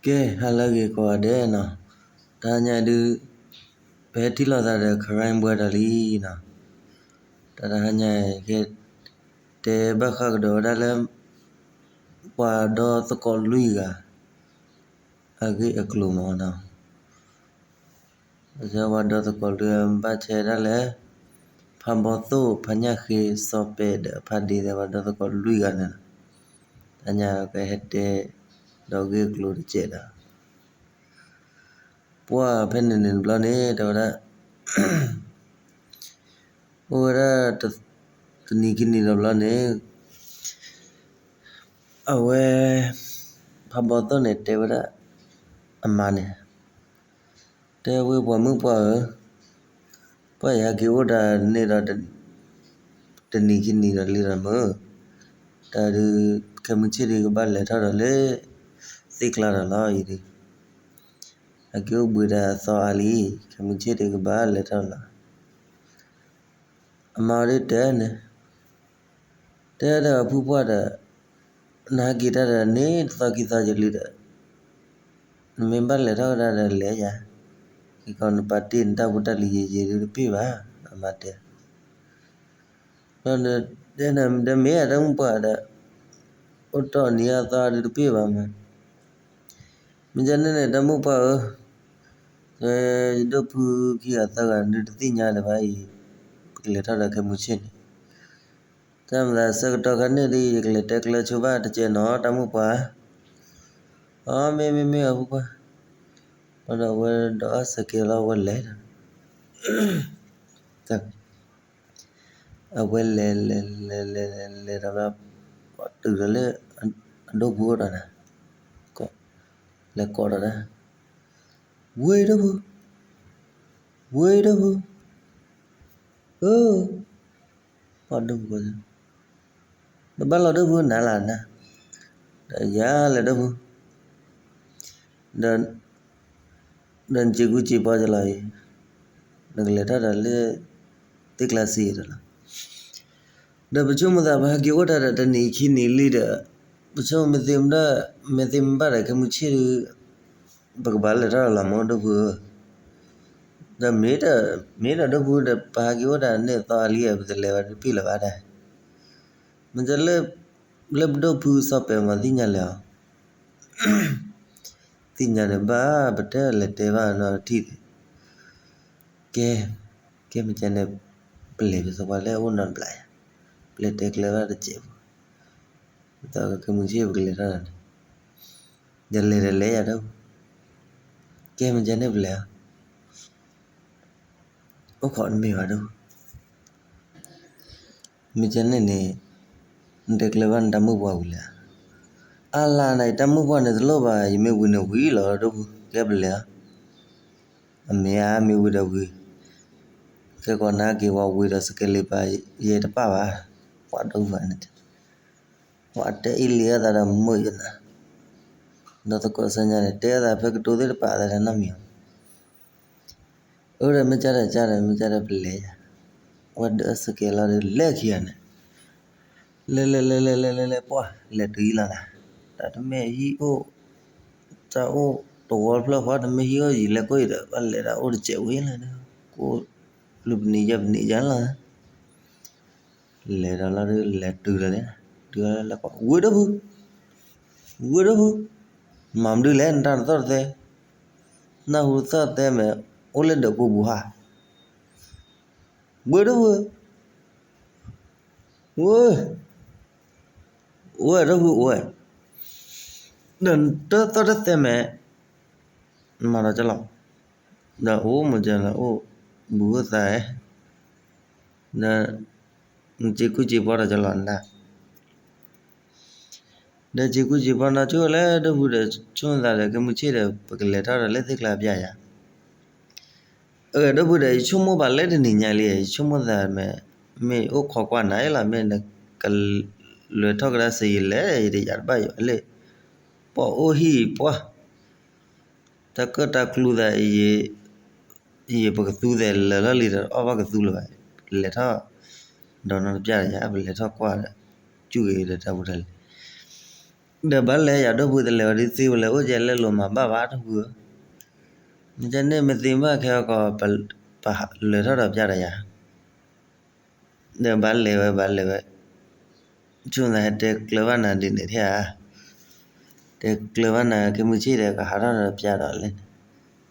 ကဲ ဟါလၢအဂ့ၤကိးဂၤဒဲးနီၤ, တဟါညါဒုး ပဟဲထံၣ်လိာ်သးဒီး ခရံဘှဲဒီးလံနီၤ, တၢ်တဟါညါ ကတဲဘၣ်ဃးကဒီးဝဲဒၣ်လၢ ပှၤဒီသကိးလွံၢ်ဂၤ အဂ့ၢ်အကျိၤမးနီၤ. ပှၤဒီသကိးလွံၢ်ဂၤ ဘၣ်ဆဲဒၣ်လဲၣ်, ဖးဘီသိၣ် ဖးညၣ်ဃ့ စီၤပဲာ်ဒီးဖးဒ့သဲ ပှၤဒီသကိးလွံၢ်ဂၤန့ၣ်လီၤ. တဟါညါကဟဲတဲ ဒီးဂ့ၢ်အကျိၤတစဲးဒီး ပှၤဖဲန့ၣ်န့ၣ်တဘျီန့ၣ် တဲဝဲဒၣ် အိၣ်ဝဲဒၣ် တနံၤခံနံၤဒီးဘျီန့ၣ် အဝဲ ဖးဘီသိၣ်န့ၣ် တဲဝဲဒၣ် အမါန့ၣ် တဲဝဲ ပှၤမုၣ်ပှၢ်ဧၢ, ပှၤယဟဲက့ၤအိၣ်တၢ်န့ၣ်ဒီး တနံၤခံနံၤဒီးလံဒီးမုၢ်, တၢ်ဒုး ခဲမုၢ်ဆ့ၣ်ဒုးကဘၣ်လဲၤထီၣ်ဒီးလၢ သ့ၣ်ကျါဒီးလီၤအံၤဒုး, ဟဲက့ၤအိၣ်ဘှံးတၢ်သီအါလံ, ခဲမုၢ်ဆ့ၣ်ဒုးကဘၣ်လဲၤထီၣ်လီၤ. အမါဒုးတဲန့ၣ် တဲဒီးအဖုပှၢ်ဒီး နဟဲက့ၤတၢ်ဒီးန့ၣ် တသီခံသီယလံဒီး နမ့ၢ်ဘၣ်လဲၤထီၣ်ကဒါဒီးလဲၤယၤ, က့ၤကီးနပာ်တ့ၢ်နတၢ်ဖိတၢ်လံၤယံာ်ယံာ်ဒုးတပ့ၢ်ဘၣ်, အမါတဲ ဒီးမ့ၢ်အတၢ်မုၣ်ပှၢ်ဒီး အိၣ်တီၢ်နံၤအသီဒုးတပ့ၢ်ဘၣ်မး, မ့ၢ်ကန့ၣ်န့ၣ် တၢ်မုၣ်ပှၢ်ဧၢ, ယဒိၣ်ဖုခံဂၤသၢဂၤဒုးတသ့ၣ်ညါလၢၤဘၣ်အံၤ, ပကလဲၤထီၣ်ဒီးခဲမုၢ်ဆ့ၣ်န့ၣ် တၢ်မၤသးဆၢကတီၢ်ခါန့ၣ်ဒီး ယကလဲၤတဲကျၢၤဆိဘၣ်တကဲးနီၤ တၢ်မုၣ်ပှၢ်, အမ့ၢ်မ့ၢ်မ့ၢ်အဖုပှၢ်, ဒီးအဝဲဒီးအီၣ်စဲးကဲးလီၤ အဝဲလဲၤဒီး အဝဲလဲၤလဲၤလဲၤလဲၤလဲၤလဲၤဒီး တုၤဒီးလၢ အဒိၣ်ဖုအိၣ်ဒီးန့ၣ်, လဲၤကိးဒီး ဝ့ၢ်ဒိၣ်ဖု, ဝ့ၢ်ဒိၣ်ဖု, အၢ ပှၤဒိၣ်ဖု, နဘၣ်လီၤဒိၣ်ဖုနၤလၢနၤ, ဒီးယၤလဲၤဒိၣ်ဖု, ဒီး ဒီးနစ့ကူစ့ပီကလီၤအံၤ, နကလဲၤထီၣ်ဒီးလၢ သ့ၣ်ကျါစံးဒီးလီၤ. ဒီးပဆိကမိၣ်သး ပဟဲက့ၤအိၣ်တၢ်ဒီးတနံၤခံနံၤလံဒီး, ပဆိကမိၣ်မ့ၢ်သ့မ့ၢ်ဒီး မ့ၢ်သ့မ့ၢ်ဘၣ်ဒီးခဲမုၢ်ဆ့ၣ်ဒုး ပကဘၣ်လဲၤထီၣ်လီၤမး ဒိၣ်ဖုဧၢ, ဒီးမ့ၢ်ဒီး မ့ၢ်ဒီးဒိၣ်ဖုဒီး ပဟဲက့ၤအိၣ်တၢ်န့ၣ်သီအါလံ ပတလဲၤဘၣ်တပ့ၢ်လၢၤဘၣ်ဒၣ်, မ့ၢ်လၢ လၢပဒိၣ်ဖုစီၤပဲာ်မၤသ့ၣ်ညါလဲၣ်အီၤ, သ့ၣ်ညါဒီးဘၣ် ပတဲလဲၤတဲဘၣ်နီတထံၣ်ဒီး, ကဲ, ကဲမ့ၢ်ကဲန့ၣ် ပလဲၤပသပှၢ်လၢအအိၣ်နီတဘျီယၤ, ပလဲၤတဲကျၢၤဘၣ်တစဲးဖိ, ဒီးခဲမုၢ်ဆ့ၣ်ပကလဲၤထီၣ်ဒီးန့ၣ်, ဒီးလဲၤဒီးလဲၤယၤဒီး, ကဲမ့ၢ်ကဲန့ၣ်ပလဲၤအီၤ, အိၣ်ခိးတမ့ၢ်ဘၣ်ဒီး မ့ၢ်ကဲန့ၣ်န့ၣ်, နတဲကျၢၤဘၣ်နတၢ်မုၣ်ပှၢ်ဝံၤလံဧါ, အါလါနတၢ်မုၣ်ပှၢ်န့ၣ်တလိၣ်ဘၣ် ယမ့ၢ်ဝံၤန့ၣ်ဝံၤလီၤ ဒိၣ်ဖု ကဲပလဲၤဧါ, အမ့ၢ်ဧါ မ့ၢ်ဝံၤဒီးဝံၤ, ခဲကိာ်နက့ၤဝဲဝံၤဒီးစကဲလံပၤ ယဲတပၣ်ဘၣ်, ပှၤဒိၣ်ဖုန့ၣ် ပှၤတဲအ့ၣ်လံအသးဒီးမုာ်ယနၤ, ဒီးသကိးဆၢညါန့ၣ် တဲအသးဖဲကတိၤသ့ၣ်တပာ်သးဒီးနီတမံၤ အၢ ဒီးမ့ၢ်ကဒီးကဒီး မ့ၢ်ကဒီးပလဲၤယၤ, ဝဲဒၣ်စကဲလီၤဒီးလဲၤခံဂၤန့ၣ်, လဲၤလဲၤလဲၤလဲၤလဲၤလဲၤလဲၤ ပှၢ် လဲၤတုၤအံၤလီၤနၤ, တၢ်တမ့ၢ်ဟံၣ်အိၣ်, တၢ်အိၣ်တဝီဖျၢၣ်ဃီ တမ့ၢ်ဟံၣ်အိၣ်ယံၤလဲၤကိၣ်အံၤဒီး ဘၣ်လဲၤဒၣ်အိၣ်တစဲးဝံၤလီၤ, ကိၣ်လူၤပနံၤယဲၢ်ပနံၤယဲၢ်လီၤ လဲၤဒီးလီၤဒုး လဲၤတုၤလီၤန့ၣ်, တုၤလီၤလၢကွၢ် ဝ့ၢ်ဒိၣ်ဖု, ဝ့ၢ်ဒိၣ်ဖု, မၤမနုၤလဲၣ် နတၢ်နသီၣ်တသဲ, နၢ်ဟူသီၣ်တသဲမဲာ်, အိၣ်လၢဒၢးကိးပူၤဟါ, ဝ့ၢ်ဒိၣ်ဖု, ဝ့ၢ်, ဝ့ၢ်ဒိၣ်ဖု ဝ့ၢ်, ဒီးနတၢ်သီၣ်တသဲမဲာ်, မၤဒီးကလီၤ, ဒီးအိၣ်မ့ၢ်ကလီၤအိၣ်, ဘူးအိၣ်သး, ဒီး နစ့ကူစ့ပီဒီးကလီၤနၤ, ဒီးစ့ကူစ့ပီနီၤ ဆိၣ်လၢဒိၣ်ဖုဒီး ဆိကမိၣ်သးဒီး ခဲမုၢ်ဆ့ၣ်ဒီး ပကလဲၤထီၣ်ဒီးလၢသ့ၣ်ကျါပျၢ်ယၤ, အၢ ဒိၣ်ဖုဒီး ယဆိကမိၣ်ဘၣ်လၢတနံၤညါလံ, ယဆိကမိၣ်သးမဲာ်, မ့ၢ်အိၣ်ခိးကွၢ်နၤလီၤ, မ့ၢ်နကလဲၤထီၣ်ကဒါစ့ယလဲၣ်, ယတယာ်တဘၣ်ယလဲၣ်, ပှၤအိၣ်ဟံၣ်ပှၢ် တၢ်ကၢၣ်တၢ်ကျူသးအံၤ, ယပကသူသး လၢာ်လီၤလံဒီး အီၣ်ဘၣ်ကသူလၢၤဘၣ်, ပလဲၤထီၣ်, ဒီးနီတပျၢ်ဒီးယၤ ပလဲၤထီၣ်ကွၢ်ဒီး, စူၢ်က့ၤဒီးတၢ်ဖိတၢ်လံၤ, ဒီးဘၣ်လဲၤယၤ ဒိၣ်ဖုတလဲၤဝဲဒုးသ့ဝဲလဲၤအိၣ်ကဲလၢလိၤမၤဘၣ်ဘၣ် ဒိၣ်ဖုဧၢ, မ့ၢ်ကဲန့ၣ်မ့ၢ်သ့မ့ၢ်ဘၣ်ခဲအကီး ပလဲၤထီၣ်ဒီးပျၢ်ဒီးယၤ ဒီးဘၣ်လဲၤဝဲဘၣ်လဲၤဝဲ, ဆိနၤဟဲတဲကျၢၤဘၣ်နၤဒ်န့ၣ်ထဲဧါ, တဲကျၢၤဘၣ်နၤ ခဲမုၢ်ဆ့ၣ်ဒီးကဟးထီၣ်ဒီးပျၢ်ဒီးလဲၣ်န့ၣ်,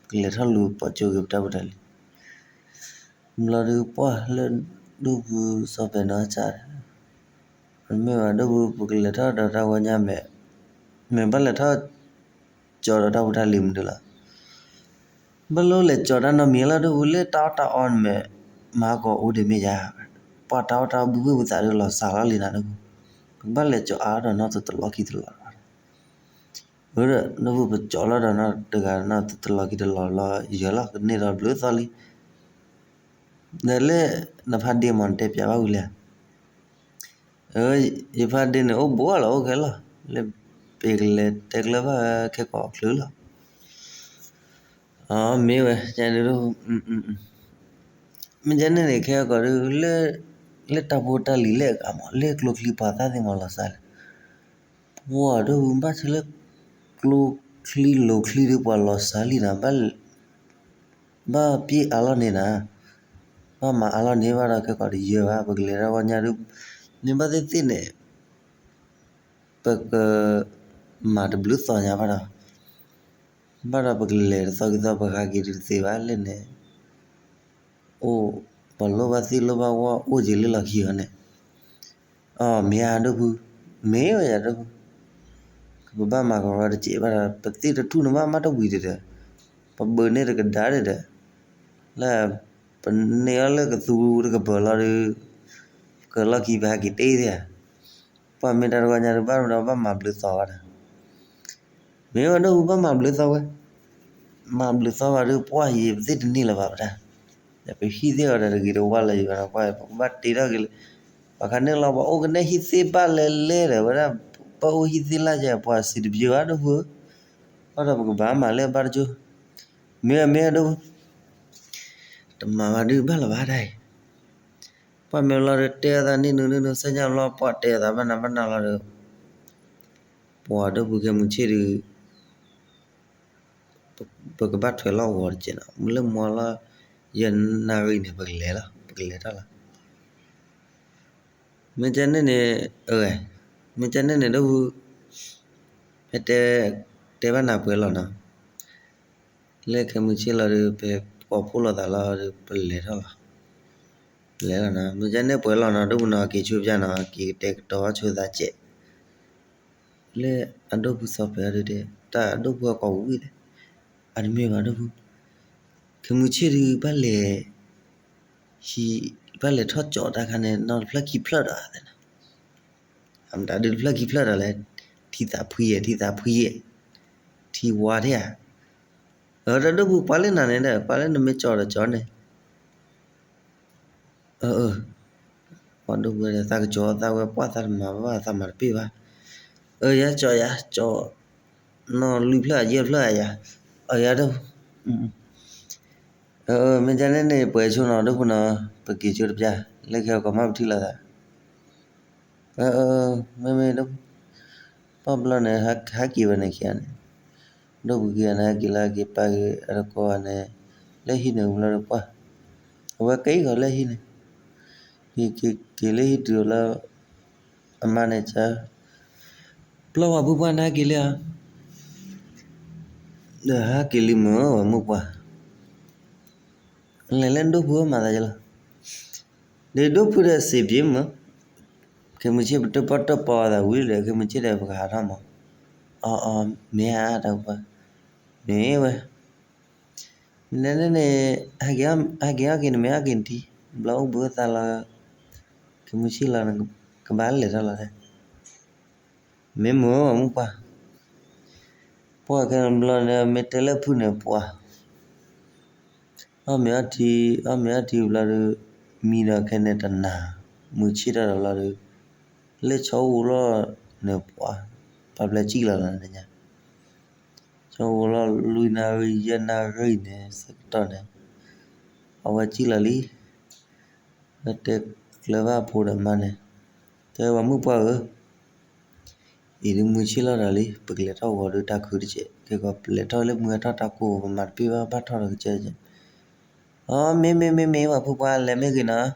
ကလဲၤထီၣ်လူၤပိာ်ကၠိက့ၤပတၢ်ဖိတၢ်လံၤ, ဘျီဒုးပှၢ်လၢဒိၣ်ဖုစီၤပၤနီၢ်စၢ်ဒီး မ့ၢ်ဝဲဒိၣ်ဖု ပကလဲၤထီၣ်ဒီးတၢ်ဂီၤညါမဲာ်, မ့ၢ်ဘၣ်လဲၤထီၣ်ကၠီဒီးတၢ်ဖိတၢ်လံၤမနုၤလီၤ. ဘၣ်လိၣ်လဲၤကၠီတၢ်နီတမံၤလီၤ ဒိၣ်ဖု လၢတၢ်အီၣ်တၢ်အီန့ၣ်မဲာ်, မၤဟးဂီၤအိၣ်ဒံးမ့ၢ်ယါ, ပှၤတၢ်အီၣ်တၢ်အီဘုဘုၣ်ပသးဒီးလီၤစှၤလီၤလံနၤဒိၣ်ဖု, ပကဘၣ်လဲၤကၠီအါထီၣ်ဒီးနီၢ်တလီၢ်ခံတလီၢ်လီၤ. အၢ ဒိၣ်ဖု ပကၠီလီၤဒီးနီၢ်တဂၤ နီၢ်တလီၢ်ခံတလီၢ်လီၤ ယၢၤလီၤ ကန့ၢ်ဒီးဘျုးသီလံ. ဒီးလၢနဖးဒ့မ့ၢ်နတဲပျးဘၣ်ဝံၤလံဧါ. အၢ ယဖးဒ့န့ၣ်အိၣ်ဘူးလီၤအိၣ်ခဲလီၤ, လၢပကလဲၤတဲကျၢၤဘၣ်ခဲကိာ်ချုးလီၤ. အမ့ၢ်ဝဲ, မ့ၢ်ကဲန့ၣ်န့ၣ် ခဲကိာ်ဒုး လၢတၢ်ဖိတၢ်လံၤလၢအဂၤမး လၢကျိချံပှၤသၣ်သ့ၣ်မးလီၤစှၤလံ. ပှၤဒိၣ်ဖု ဘၣ်ဆၢလၢ ကျိချံလိၤချံဒုးပှၤလီၤစှၤလံနၤ, ဘၣ်ပျဲအါလီၤန့ၣ်နၤ, ဘၣ်မၤအါလီၤန့ၣ်ဘၣ်ဒီး ခဲကိာ်တယၢၤဘၣ် ပကလဲၤတၢ်ဂီၤညါဒုး, မ့ၢ်ဘၣ်သ့ၣ်သ့ၣ်န့ၣ် ပကမၤတဘျုးသီညါဘၣ်ဒီး, ဘၣ်ဒီးပကလဲၤတသီခံသီ ပဟးက့ၤဒုးတသ့ဘၣ်လၢန့ၣ်, အိၣ် ပှၤလိၣ်ဘၣ်သ့ၣ်လိၣ်ဘၣ်ဝီအိၣ်က့ၤလၢလီၢ်ခံအီၤန့ၣ်, အမ့ၢ်ဧါဒိၣ်ဖု, မ့ၢ်ဝဲယၤဒိၣ်ဖု, ပဘၣ်မၤကရီတစဲးဘၣ်ဒီး ပသ့ၣ်တထူၣ်န့ၣ်ဘၣ်မးတဝံၤတဒၢး, ပဘၢန့ၢ်တကဒါတဒၢး, လၢ ပန့ၢ်အီၤလၢကသူတကပၤလီၤဒီး, ကလီၢ်ခံပဟဲက့ၤတ့ၢ်သ့ဧါ, ပှၤမ့ၢ်တၢ်တဂီၤညါဒုးဘၣ်ဒီးဘၣ်မၤဘျုးသီဘၣ်ဒီး, မ့ၢ်ဝဲဒိၣ်ဖု ဘၣ်မၤဘျုးသီဝဲ, မၤဘျုးသီဘၣ်ဒီး ပှၢ်ယံၤပသ့ၣ်တန့ၢ်လၢၤဘၣ်ပတၢ်, ဒီးပဟံၣ်သ့ၣ်အီၤဒီးတဂ့ၤတဝါလၢၤယံၤဘၣ်ဒီး ပှၢ်ပကဘၣ်တ့ထီၣ်က့ၤလၢ, ပှၤခါန့ၣ်လီၤ ပှၤအိၣ်ကနဲဟံၣ်သ့ၣ်ဘၣ်လဲၤလဲၤဒီး ဝဲဒၣ် ပအိၣ်ဟံၣ်သ့ၣ်လၢယဲ ပှၤစံးတပျၢၤဘၣ်ဒိၣ်ဖုဧၢ, ဘၣ်ဒီးပကဘၣ်မၤလၢဘၣ်တကၠိ, မ့ၢ်ဝဲမ့ၢ်ဝဲဒိၣ်ဖု တမၤဘၣ်ဒုးဘၣ်လၢၤဘၣ်တၢ်အံၤ, ပှၢ်မ့ၢ်လီၤဒီးတဲအသးန့ၣ်နုၤန့ၣ်နုၤ ဆၢညါလီၤ ပှၢ်တဲအသးဘၣ်နၤဘၣ်နၤလီၤဒီး, ပှၤဒိၣ်ဖုခဲမုၢ်ဆ့ၣ်ဒုး ပကဘၣ်ထွဲလီၤဂီၤတက့ၢ်နီၤ မ့ၢ်လၢမွၤလီၤ, ယဲၢ်နၣ်ရံၣ်န့ၣ် ပကလဲၤလီၤ ပကလဲၤထီၣ်လီၤ, မ့ၢ်ကဲန့ၣ်န့ၣ်, မ့ၢ်ကဲန့ၣ်န့ၣ်ဒိၣ်ဖု, ဖဲတဲ, တဲဘၣ်နၤပှဲၤလီၤနီၤ, လၢခဲမုၢ်ဆ့ၣ်လီၤဒီး ဖဲကိးဖှိၣ်လိာ်သးလီၤဒီး ပလဲၤထီၣ်လီၤ, လဲၤလီၤနီၤ မ့ၢ်ကဲန့ၣ်ပှဲၤလီၤနီၤ ဒိၣ်ဖုနီၤ က့ၤဆိဖၠါနီၤ က့ၤကတဲာ်ကတီၤဆိသးကဲး လၢအဒိၣ်ဖုစီၤပၤဒုးတဲ တၢ်အဒိၣ်ဖုအကိာ်ဝံၤဒီး, အတမ့ၢ်ဘၣ်ဒိၣ်ဖု, ခဲမုၢ်ဆ့ၣ်ဒုးဘၣ်လဲၤ, ဘၣ်လဲၤထီၣ်ကၠီတၢ်ခါန့ၣ် နီၢ်တဖျၢၣ်ခံဖျၢၣ်ဒီး, အမတၤဒုးတဖျၢၣ်ခံဖျၢၣ်ဒီးလဲၣ်, ထံသးဖှံယဲၢ် ထံသးဖှံယဲၢ်, ထံဝါထဲဧါ, ဒီးဒိၣ်ဖုပှၤလၢနၤန့ၣ်ဒီး ပှၤလၢနမ့ၢ်ကၠီဒီးကၠီန့ၣ် အၢ, ပှၤဒိၣ်ဖုဒီး သးကကၠီသးဝဲ ပှၢ်သးတမၤဘၣ် သးမၤတပ့ၢ်ဘၣ်, အၢ ယၤကၠီယၤကၠီ, နီၢ်လွံၢ်ဖျၢၣ်ယဲၢ်ဖျၢၣ်ယၤ, အၢ ယၤဒိၣ်ဖု, အၢ မ့ၢ်ကဲန့ၣ်န့ၣ် ပှဲၤဆိနီၤ ဒိၣ်ဖုနီၤ ပက့ၤဆိတပျၢ် လၢခဲကိးမးပထံၣ်လိာ်သး မ့မ့ၢ်ဒိၣ်ဖု, ပှၢ်ဘျီန့ၣ် ဟဲက့ၤဝဲန့ၣ်ခံဂၤန့ၣ်, ဒိၣ်ဖုခံဂၤန့ၣ် ဟဲက့ၤလၢဟဲက့ၤပာ်က့ၤ အတကိးဂၤန့ၣ်, လၢဟံၣ်န့ၣ်ဘျီဒီးပှၢ်, အဝဲက့ၤဃီၤလၢဟံၣ်န့ၣ်, က့ၤက့ၤလၢဟံၣ်တုၤလၢ အမါန့ၣ်က, ပျီဝဲမုၣ်ပှၢ်န့ၣ်ဟဲက့ၤလံဧါ, ဒီးဟဲက့ၤလံမုၢ်ဝဲမုၣ်ပှၢ်, လဲၤလၢဒိၣ်ဖုမၤသးယလီၤ, ဒီးဒိၣ်ဖုဒီးစံးဘျုးမုၢ်, ခဲမုၢ်ဆ့ၣ်ပတၢၣ်ပီၣ်တၢၣ်ပီသးဝံၤဒီး ခဲမုၢ်ဆ့ၣ်ဒီးပကဟးထီၣ်မး, အီအီ မ့ၢ်ဧါတၢ်ပှၢ်, မ့ၢ်ဝဲ နန့ၣ်န့ၣ်, ဟဲက့ၤအီၣ်က့ၤနမ့ၢ်အီၣ်က့ၤနထံ, ဘျီအိၣ်ဘှံးအိၣ်သါလီၤ, ခဲမုၢ်ဆ့ၣ်လီၤ, ကဘၣ်လဲၤထီၣ်လီၤ, မ့ၢ်မုၢ်မုၣ်ပှၢ်, ပှၢ်ခဲန့ၣ်ဘျီန့ၣ် မ့ၢ်တဲလၢဖုန့ၣ်ပှၢ်, အီၣ်မ့ၤအီထံ, အီၣ်မ့ၤအီထံဘျီဒီး, မံဒီးခဲန့ၣ်တနၤ, မုၢ်ဆ့ၣ်ထီၣ်ဒီးလီၤဒီး, လၢဆီအိၣ်လီၤန့ၣ်ပှၢ်, ပှၢ်ပျဲစံၣ်လီၤလီၤညါ ဆီအိၣ်လီၤလွံၢ်နၣ်ရံၣ်ယဲၢ်နၣ်ရံၣ်န့ၣ် ဆၢကတီၢ်န့ၣ်, အဝဲစံၣ်လီၤလံ, လၢတဲကျၢၤဘၣ်ဖိဒီးမါန့ၣ်, တဲဝဲမုၣ်ပှၢ်ဧၢ, အံၤဒုးမုၢ်ဆ့ၣ်လီၤဒီးလံ ပကလဲၤထီၣ်ဂီၤဒုးတၢ်ခုတကဲး, ခဲကီးပလဲၤထီၣ်လၢမုၢ်ဟဲထီၣ်တၢ်ကိၢ် ပမၤတပ့ၢ်ဘၣ် ဘၣ်ထီၣ်ဒီးကစၢ်ကဲး. အမ့ၢ်မ့ၢ်မ့ၢ်မ့ၢ် ပှၤဖိပှၢ်လဲၤမ့ၢ်ဂ့ၤနီၤ,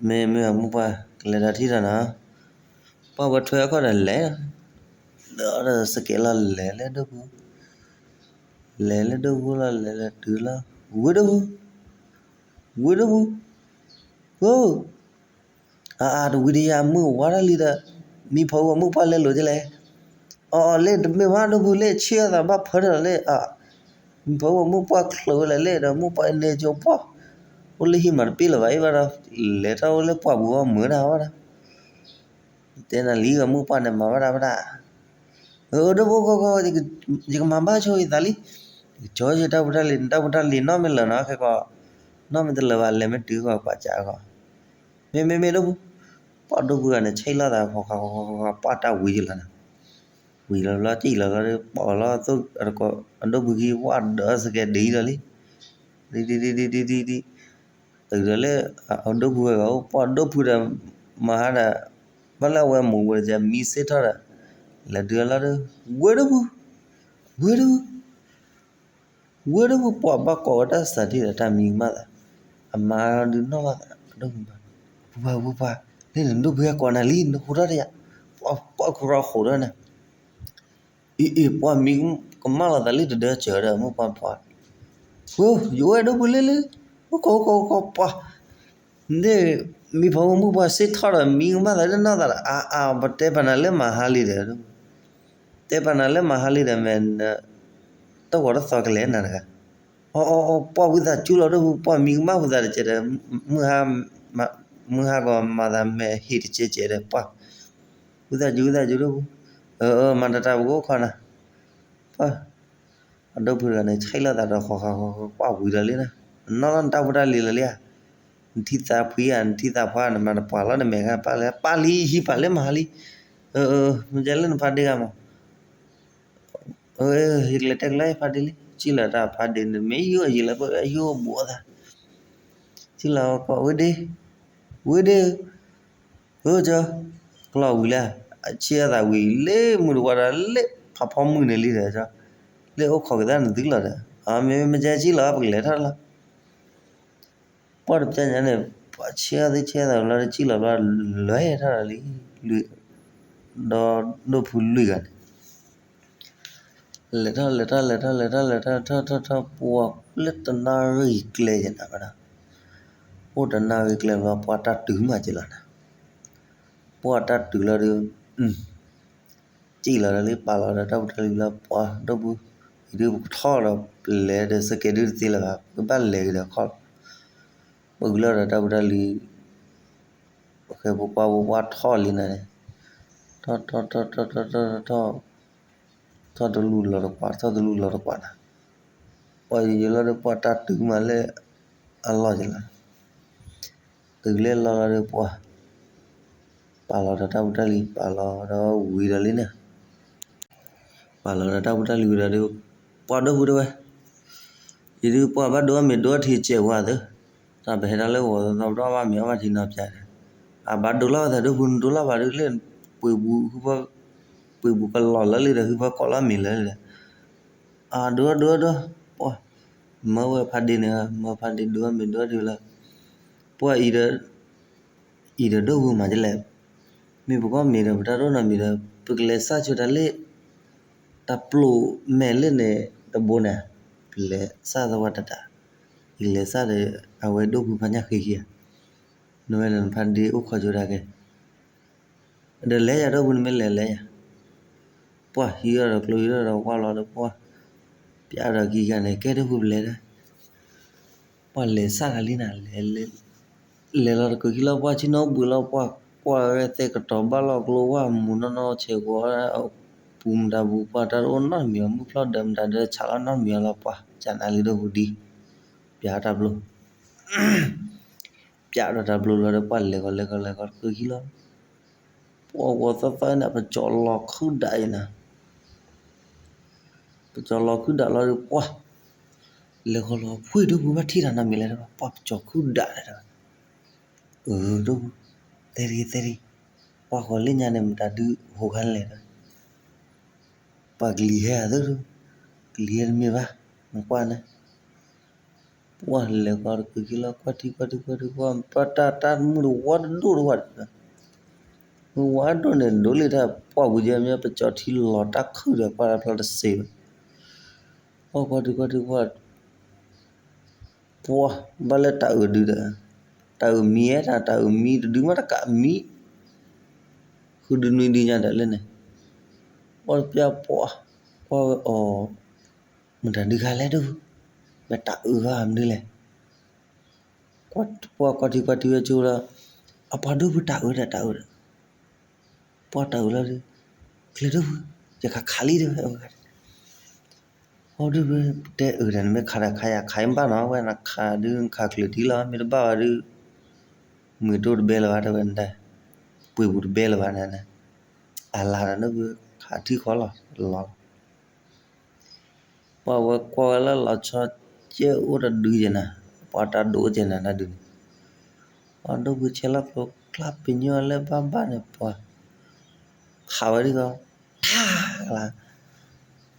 မ့ၢ်မ့ၢ်ပှၤဖိပှၢ် ကလဲၤဒီးထံၣ်ဒီးနီၤ, ပှၤဝဲထွဲအခီၣ်ဒီးလဲၤ, ဒီးစကဲးလီၤလဲၤလၢဒိၣ်ပူၤ, လဲၤလၢဒိၣ်ပူၤလီၤ လဲၤလဲၤတုၤလီၤ, ဝ့ၢ်ဒိၣ်ပူၤ, ဝ့ၢ်ဒိၣ်ပူၤ, ဝ့ၢ် အအါ တဝံၤတယၤ မုၢ်ဝါထီၣ်လံဒီး, မံဖီအူအမိၢ်ပှၢ်လဲၤလိာ်ကလဲၣ်, အအါ လၢတမ့ၢ်ဘၣ်ဒိၣ်ပူၤလၢဆ့ၣ်အသးဘၣ်ဖၢထီၣ်လၢ, မံဖီအူအမိၢ်ပှၢ်ချၢးဝဲလၢ်လၢဒီး မိၢ်ပှၢ်အန့ၣ်ကၠိပှၢ်, အိၣ်လၢဟံၣ်မးတပ့ၢ်လၢၤဘၣ်အံၤဘၣ်ဒီး, လဲၤထီၣ်အိၣ်လၢပှၢ်ပူၤဘၣ်မုာ်ဒၣ်ဝဲဒၣ် တဲနၤလံ ဂီၤမုၢ်ပှၢ်န့ၣ် မၤဝဲဒၣ်ဝဲဒၣ်, အဒိၣ်ဖိကီကီ ယကမၤဘၣ်ဆိယသးလံ, ကၠီယတၢ်ဖိတၢ်လံၤ တၢ်ဖိတၢ်လံၤနီတမ့ၢ်လၢၤနီၤ ခဲကီး, နီတမ့ၢ်တလၢၤဘၣ် လဲၤမ့ၢ်တုၤကီးပှၤကးကီး, မ့မ့မ့ၢ်ဒိၣ်ပူၤ, ပှၤဒိၣ်ပူၤဂၤန့ၣ် ဆဲးလီၤသး ပှၤတၢ်ဝံၤယလီၤန့ၣ်, ဝံၤလီၤဘျီ စံၣ်လီၤဘျီဒီး ပှၤလီၤ အဒိၣ်ပူၤခံ ပှၤဒၢးစကဲးဒ်အံၤဒီးလံ, ဒ် တုၤဒီးလၢ အဒိၣ်ပူၤဝဲဂၤအိၣ် ပှၤဒိၣ်ပူၤဒီး မၤဟါဒီး ဘၣ်လၢအဝဲမိၢ်ဝဲတကဲ မံစ့ထီၣ်ဒီး လဲၤဒုးအလီၢ်ဒီး ဝ့ၢ်ဒိၣ်ပူၤ, ဝ့ၢ်ဒိၣ်ပူၤ, ဝ့ၢ်ဒိၣ်ပူၤ ပှၤဘၣ်ကိးဝဲတၢ်စးထံၣ်ဒီးတၢ်မံကမၣ်သး, အမါဒုးနီၢ်လီၤသး အဒိၣ်ပူၤဘၣ်, ပှၤပှၤပှၤ လၢနဒိၣ်ပူၤဟဲကိးနၤလံ နဃိထီၣ်တယၤ, ပှၤပှၤခူရီဃိးဒီးနၤ အံၤအံၤ ပှၤမံကမၣ်လီၤသးလၢတဒၢစၢၤဒီး မိၢ်ပှၢ်ပှၢ်, ယအိၣ်ဝဲဒိၣ်ပူၤလၢလၢ, အိၣ်ခိးအိၣ်ခိးအိၣ်ခိးပှၢ်, ဒ်မံဖီမိၢ်ပှၢ်စ့ထီၣ်ဒီး မံကမၣ်သးလၢနီၢ်သးဒီး အါအါ ပတဲပာ်နၤလၢမၤဟါလံဒီး, တဲပာ်နၤလၢမၤဟါလံဒီး မ့ၢ် တၢ်ဂီၤတသီကလဲၤနၤတဂၤ, အီအီအီ ပှၢ်ဝံသးစူၤလီၤဒိၣ်ပူၤ ပှၢ်မံကမၣ်ဝံသးတကဲးဒီး မုၢ်ဟါ မုၢ်ဟါဂီၤမၤသးမဲာ်ဟ့ၣ်တကဲးကဲးဒီး ပှၢ် ဝံသးစူၤဝံသးစူၤဒိၣ်ပူၤ, အၢ မၤတၢ်တၢ်ပကအိၣ်ခိးနၤ, ပှၢ် အဒိၣ်ပူၤတဂၤန့ၣ် ဆဲးလီၤသးဒီးဃီဃီဃီ ပှၢ်ဝံၤဒီးလံနၤ, နီၢ်လီၤနတၢ်ဖိတၢ်လံၤလီၤလံဧါ, နထံၣ်သးဖှံဧါ နထံၣ်သးဖှါ နမၤနပှၢ်လီၤနမဲာ်ဂၤ ပၢ်လဲၣ် ပၢ်လံဟံးပာ်လၢမၤဟါလံ, အၢ မ့ၢ်ကဲလၢနဖါဒ့ဂၤမး ယကလဲၤတဲကျဲဖါဒ့လံ စံၣ်လီၤတၢ်ဖါဒ့န့ၣ် မ့ၢ်ယိၣ်အယံၤလၢပယိၣ်ဘူးအသး, စံၣ်လီၤကိးဝ့ၢ်ဒ့, ဝ့ၢ်ဒ့, အၢ ကၠီ, ကလီၤဝံၤလံ, အဆ့အသးဝံၤလၢမုၢ်တဝါဒီးလၢဖးဖီမုၢ်န့ၣ်လံဒီး, လၢအိၣ်ခိးက့ၤသးနသုလီၤဒီး, မ့ၢ်မ့ၢ်ကဲစံၣ်လီၤ ပကလဲၤထီၣ်လီၤ ပှၢ်တပျၢ်ညါန့ၣ် ပှၢ်ဆ့အသ့ဆ့အသးလီၤ တစံၣ်လီၤဘျီ လဲၤထီၣ်လံ, ဒီးဒိၣ်ဖုလွံၢ်ဂၤန့ၣ် လဲၤထီၣ်လဲၤထီၣ်လဲၤထီၣ်လဲၤထီၣ်လဲၤထီၣ်ထီၣ်ထီၣ်ထီၣ် ပှၢ်လၢတနၣ်ရံၣ်ကျဲက့ၤနၤဝဲဒၣ်, အိၣ်တနၣ်ရံၣ်ကျဲဘျီ ပှၢ်တၢ်တုၤမးက့ၤလီၤနၤ, ပှၢ်တၢ်တုၤလီၤဒီး စံၣ်လီၤဒီးလံ ပာ်လီၤဒီးတၢ်ဖိတၢ်လံၤလီၤ ပှၢ်ဒိၣ်ပူၤ, အံၤဒုးပကထီၣ်ဒီး ပလဲၤဒီးစကဲးဒုးတသ့လၢၤဘၣ် ပကဘၣ်လဲၤက့ၤဒီးခီၣ်လီၤ, ပဂုၤလီၤဒီးတၢ်ဖိတၢ်လံၤ ပဃဲပပှၢ်ပပှၢ်ထီၣ်လံနၤန့ၣ်, ထီၣ်ထီၣ်ထီၣ်ထီၣ်ထီၣ်ထီၣ်ထီၣ်ထီၣ်, ထီၣ်တလူလီၤတကွၢ် ထီၣ်တလူလီၤတကွၢ်နၤ, ပှၢ်ယံာ်ယံာ်လီၤဒီးပှၢ်တၢ်တုၤမးလၢအလီၢ်က့ၤလီၤ, တုၤလၢအလီၢ်လီၤဒီးပှၢ် ပာ်လီၤဒီးတၢ်ဖိတၢ်လံၤ ပာ်လီၤဒီးဝံၤဒီးလံန့ၣ် ပာ်လီၤဒီးတၢ်ဖိတၢ်လံၤဝံၤဒီး ပှၢ်ဒိၣ်ပူၤတဲဝဲ, ယဒုးပှၢ်ဘၣ်ဒိၣ်မ့ၤဒိၣ်ထံကဲးဝဲသ့, တၢ်ပဟဲဒၣ်လၢဂီၤသီသီ ပတအီၣ်ဘၣ်မ့ၤအီၣ်ဘၣ်ထံနီၤဖျါဒီး, အဘၣ်ဒိၣ်လီၤဝဲသးဒိၣ်ပူၤ နဒိၣ်လီၤဘၣ်ဒုးလၢ ပှ့ၤဘူး ပှ့ၤဘူးကလီၤလၢလံဒီး ဟုဖၢကီးလီၤမ့ၤလၢလံဒီး, အဒိၣ်ဒိၣ်ဒိၣ်, ပှၢ် မၢဝဲဖါဒ့န့ၣ် မၢဖါဒ့ဒိၣ်မ့ၤဒိၣ်ထံလီၤ, ပှၢ်အံၤဒီး အံၤဒီးဒိၣ်ပူၤမးဒ်လဲၣ်, မ့ၢ်ပကီၢ်မ့ၤဒီး ပတၢ်ဒိၣ်နီၢ်မံၤဒီး ပကလဲၤစၢ်ဆိတၢ်လၢ တၢ်ပျိာ်မဲာ်လၢန့ၣ်တဘိန့ၣ်, ပလဲၤစၢ်သဝဲတတး, ယလဲၤစၢ်ဒီး အဝဲဒိၣ်ပူၤဖးညၣ်ဃ့ခံဂၤ, နဝဲဒီးနဖါဒ့အိၣ်ခိးဆိတၢ်ကဲ ဒီးလဲၤယၤဒိၣ်ပူၤန့ၣ်မ့ၢ်လဲၤလဲၤယၤ, ပှၢ်ဟံးအီၤဒီးကျိဟံးဒီးဝါလီၤဒီးပှၢ်, ပျးဒီးကံဂၤန့ၣ် ကဲဒိၣ်ပူၤပလဲၤဒီး ပှၢ်လဲၤစၢ်ဂၤလံနၤ, လဲၤလီၤတကုးခံလီၤ ပှၢ်ဆ့ၣ်နီၤဘှံးလီၤ ပှၢ်ကွၢ်ဝဲသဲကတီၤဘၣ်လီၤကျိဝါ မူၤနီၢ်နီၢ်ဆဲးကွီၤ ပူၤမတၤပူၤ ပှၢ်တၢ်တအိၣ်နီတမံၤအီၤ မုၢ်ဖျီၣ်ဒၢးမတၤဒၢးဆးလီၤနီတမံၤအီၤလီၤ ပှၢ်ကနၤလံဒိၣ်ပူၤဒံ, ပျးတၢ်ပျိ ပျးဒီးတၢ်ပျိလီၤဒီး ပှၢ်လဲၤကီးလဲၤကီးလဲၤကီးတကုးခံလီၤ, ပှၢ်ဂီၤသီသီန့ၣ် ပကၠီၤလီၤခုဒးအံၤနၤ ပကၠီၤလီၤခုဒးလီၤဒီးပှၢ်, လဲၤဃီလီၤဖှ့ၣ်ဒိၣ်ပူၤဘၣ်ထံၣ်တၢ်နီတမံၤလဲၣ်, ပှၢ်ပကၠီၤခုဒးလဲၣ်ဒီး, အၢ ဒိၣ်ပူၤ, သဲဒံသဲဒံ, ပှၤဃီၤလၢညါန့ၣ် မတၤဒုးဟူးခါလဲၣ်ဒီး ပှၤကလံၤဟဲအသၢ, ကလံၤဟဲတမ့ၢ်ဘၣ်, နကွၢ်န့ၣ်, ပှၤလဲၤဃီၤတကုၤခံလီၤ ကွၢ်ထံကွၢ်ထံကွၢ်ထံကွၢ် ပှၤတၢ်တၢ်မုၢ်တဝီတဒိၣ်တဝီဒီး မုၢ်ဝါဒိၣ်န့ၣ် ဒိးလံတၢ်ပှၢ်ပူၤကဲမ့ၢ် ပကၠီထံလီၤတၢ်ခုၣ်ဒီး ကွၢ်တၢ်ဖျီတစ့းဘၣ်, ပှၤကွၢ်ထံကွၢ်ထံကွၢ် ပှၤ ဘၣ်လၢတၤအုးဒုဒီး တၤအုးမံဧါ တၤအုးမံတဒုမးတကးမံ ဃုဒုနွံဒုညါဒီးလၢန့ၣ် ပှၤတပျၢ်ပှၤ ကွၢ်ဝဲအီၤ မတၤဒုခါလဲၣ်ဒု မ့ၢ်တၤအုးဂၤမနုၤလဲၣ် ပှၤကွၢ်ထံကွၢ်ထံဝဲကၠိဒီး အပှၤဒိၣ်ဖုတၤအုးဒီးတၤအုးဒီး ပှၤတၤအုးလီၤဒု ကျဲဒိၣ်ဖု ယကခးလံဒုဝဲ အဒု တဲအုးဒီး နမ့ၢ်ခးဒီးခးယၤ ခးအံၤဘၣ်နီၤ ဝဲနခးဒု နခးကျၢၤထံလီၤ မ့ၢ်တဘၣ်ဘၣ်ဒု မုၢ်ဒိၣ်တဘဲလၢၤဘၣ် တဲဝဲနတၢ် ပှ့ၤပူၤတဘဲလၢၤဘၣ်န့ၣ် အလၤဒီးဒိၣ်ဖု ခးထံဃီလီၤ လီၤလီၤ ပှၤဝဲကွၢ်ဝဲလၢလီၤဆီကဲအိၣ်တဒုယဲနၤ ပှၤတၢ်ဒိၣ်ကဲနၤတၢ်ဒုန့ၣ် ပှၤဒိၣ်ဖုဆဲးလီၤကျိၤကျါပညိၣ်လၢဘၣ်ဘၣ်န့ၣ် ပှၤ ခးဝဲဒ်သိး ထါ